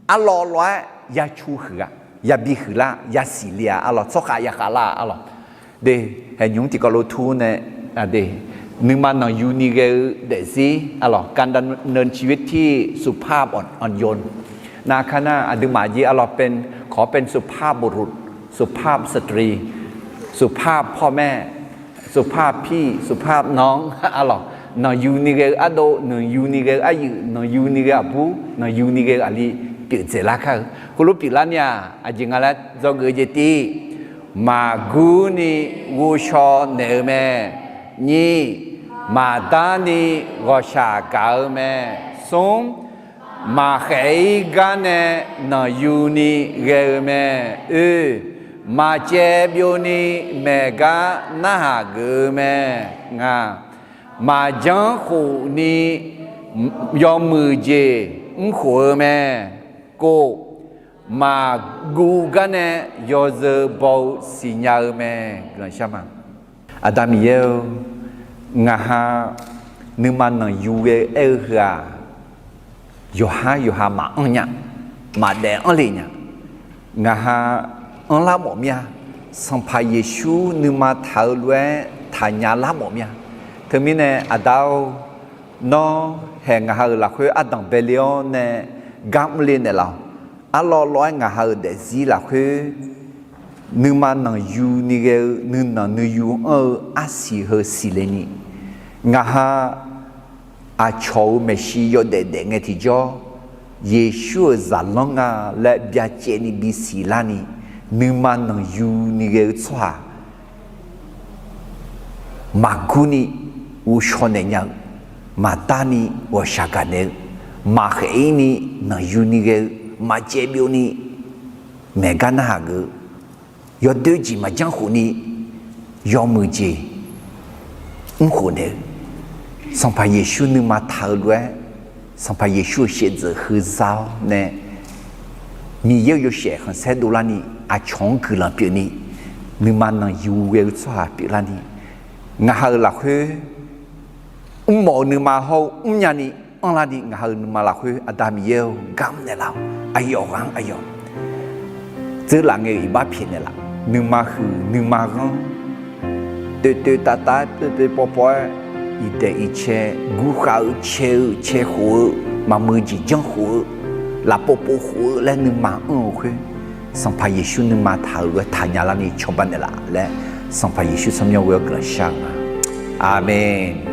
arlawv lawv-aer ya cu huiq-a, yabi huiqlar, yasiq le-a arlawq, tsawrkhav yakhav lar arlawq. De, haeqnymr tiqkawv lof tur nae, de, nuima nanqyuni ghae-eu daefzir arlawq, การดำเนินชีวิตที่สุภาพอ่อนโยน nar kar nar aqduimaf jeq arlawq เป็น ขอเป็นสุภาพบุรุษ สุภาพสตรี สุภาพพ่อแม่ สุภาพพี่ สุภาพน้อง arlawq, nanqyuni ghae-eu ardov, nanqyuni ghae-eu aryuif, nanqyuni ghae-eu aqbur, nanqyuni ghae-eu aqli pyeuf dzaeqlar kar-eu. Heulof pyeuflarni-aq, aqjeq nga laer dzawgeuf-eu jeq tiv, maqgurni ghovshaw naeq-eu mae. Nyiq, maqdarni ghawqshaq gaq-eu mae. Smr, maqkhaef-ir gar nae nanqyuni ghae-eu mae. Oe, maqcaev byovni maeqgar narhaq geuf-eu mae. Ngaq, maqjanr khofni yawmuiq jeq mrkhof-eu mae. Kov, maqguv gar nae yawzeu baw-eu siqnya-eu mae. Guiqlanq shar ma. Aqda Miqyaer-eu, ngaqha nuima nanqyu ghae-eu aer-eu heu-aq, yawqhar yawqha maqanr nya, maqdaef anr le nya. Ngaqha anrlar mawf mir-a. Sanqpaq Yeqsur nuima taq-eu lof-aer taqnya lar mawf mir-a. Teumirnae Aqda-or, nawr haeq ngaqha-euq lafkhoer ardanq baele-awr nae gar mrle naeqlaf-awq. Arlawv lawv-aer ngaqha-euq daefzir lafkhoer nuima nanqyu ni ghae-eu nuinanq nuiyu anr-eu arsiq heu siqle ni, ngaqha aqcawq-euq maeqshi yawdaef daef ngae tiqjawr, Yeqsur-euq zaqlanr nga laer byacaevni bisiq larni, nuima nanqyu ni ghae-eu tsawrhaq maqgurni ghovshaw naeq nya-eu, maqdarni ghawqshaq gaq naeq-eu, maqkhaef-ir ni nanqyu ni ghae-eu, maqcaev byovni maeqgar narhaq geuf-eu, yawdoer jeq maqjanr khofni yawmuiq jeq mrkhof naeq-eu, Sanqpaq Yeqsur nuima taq-eu lof-aer, Sanqpaq Yeqsur-euq shaevdzeuf heu za-awr nae, Miqyaer-euq yawshaef khanqsaer dovlarni, aqcawq-anr guiqlanq pyeufni, nuima nanqyu ghae-eu tsawrhaq pyeuflarni, ngaqha-euq lafkhoer mrmawf-eu nuima hawr-eu mrnya ni anrlar ni, ngaqha-euq nuima lafkhoer Aqda Miqyaer-eu gar mrnaeq laf-awq. Aqyawf ghaq-anr aqyawf dzeurlaf ngae-eu iqbax pyaeqnaeq laf, nuima huiq nuima ghanr, toeqtoeq tavtav-aer poepoeq pawpaw-aer, iqdaeq iqcae gurkhav-eu cae-eu cae khof-eu, maqmuiq jeq janr khof-eu, lafpov pov khof-eu laer nuima anr-eu khoer, Sanqpaq Yeqsur nuima taq-euq lof-aer taqnya larni cawba naeqlaf laer, Sanqpaq Yeqsur tsawrmyanr ghoe-awr guiqlanq shar-eu ma. Aqmeq.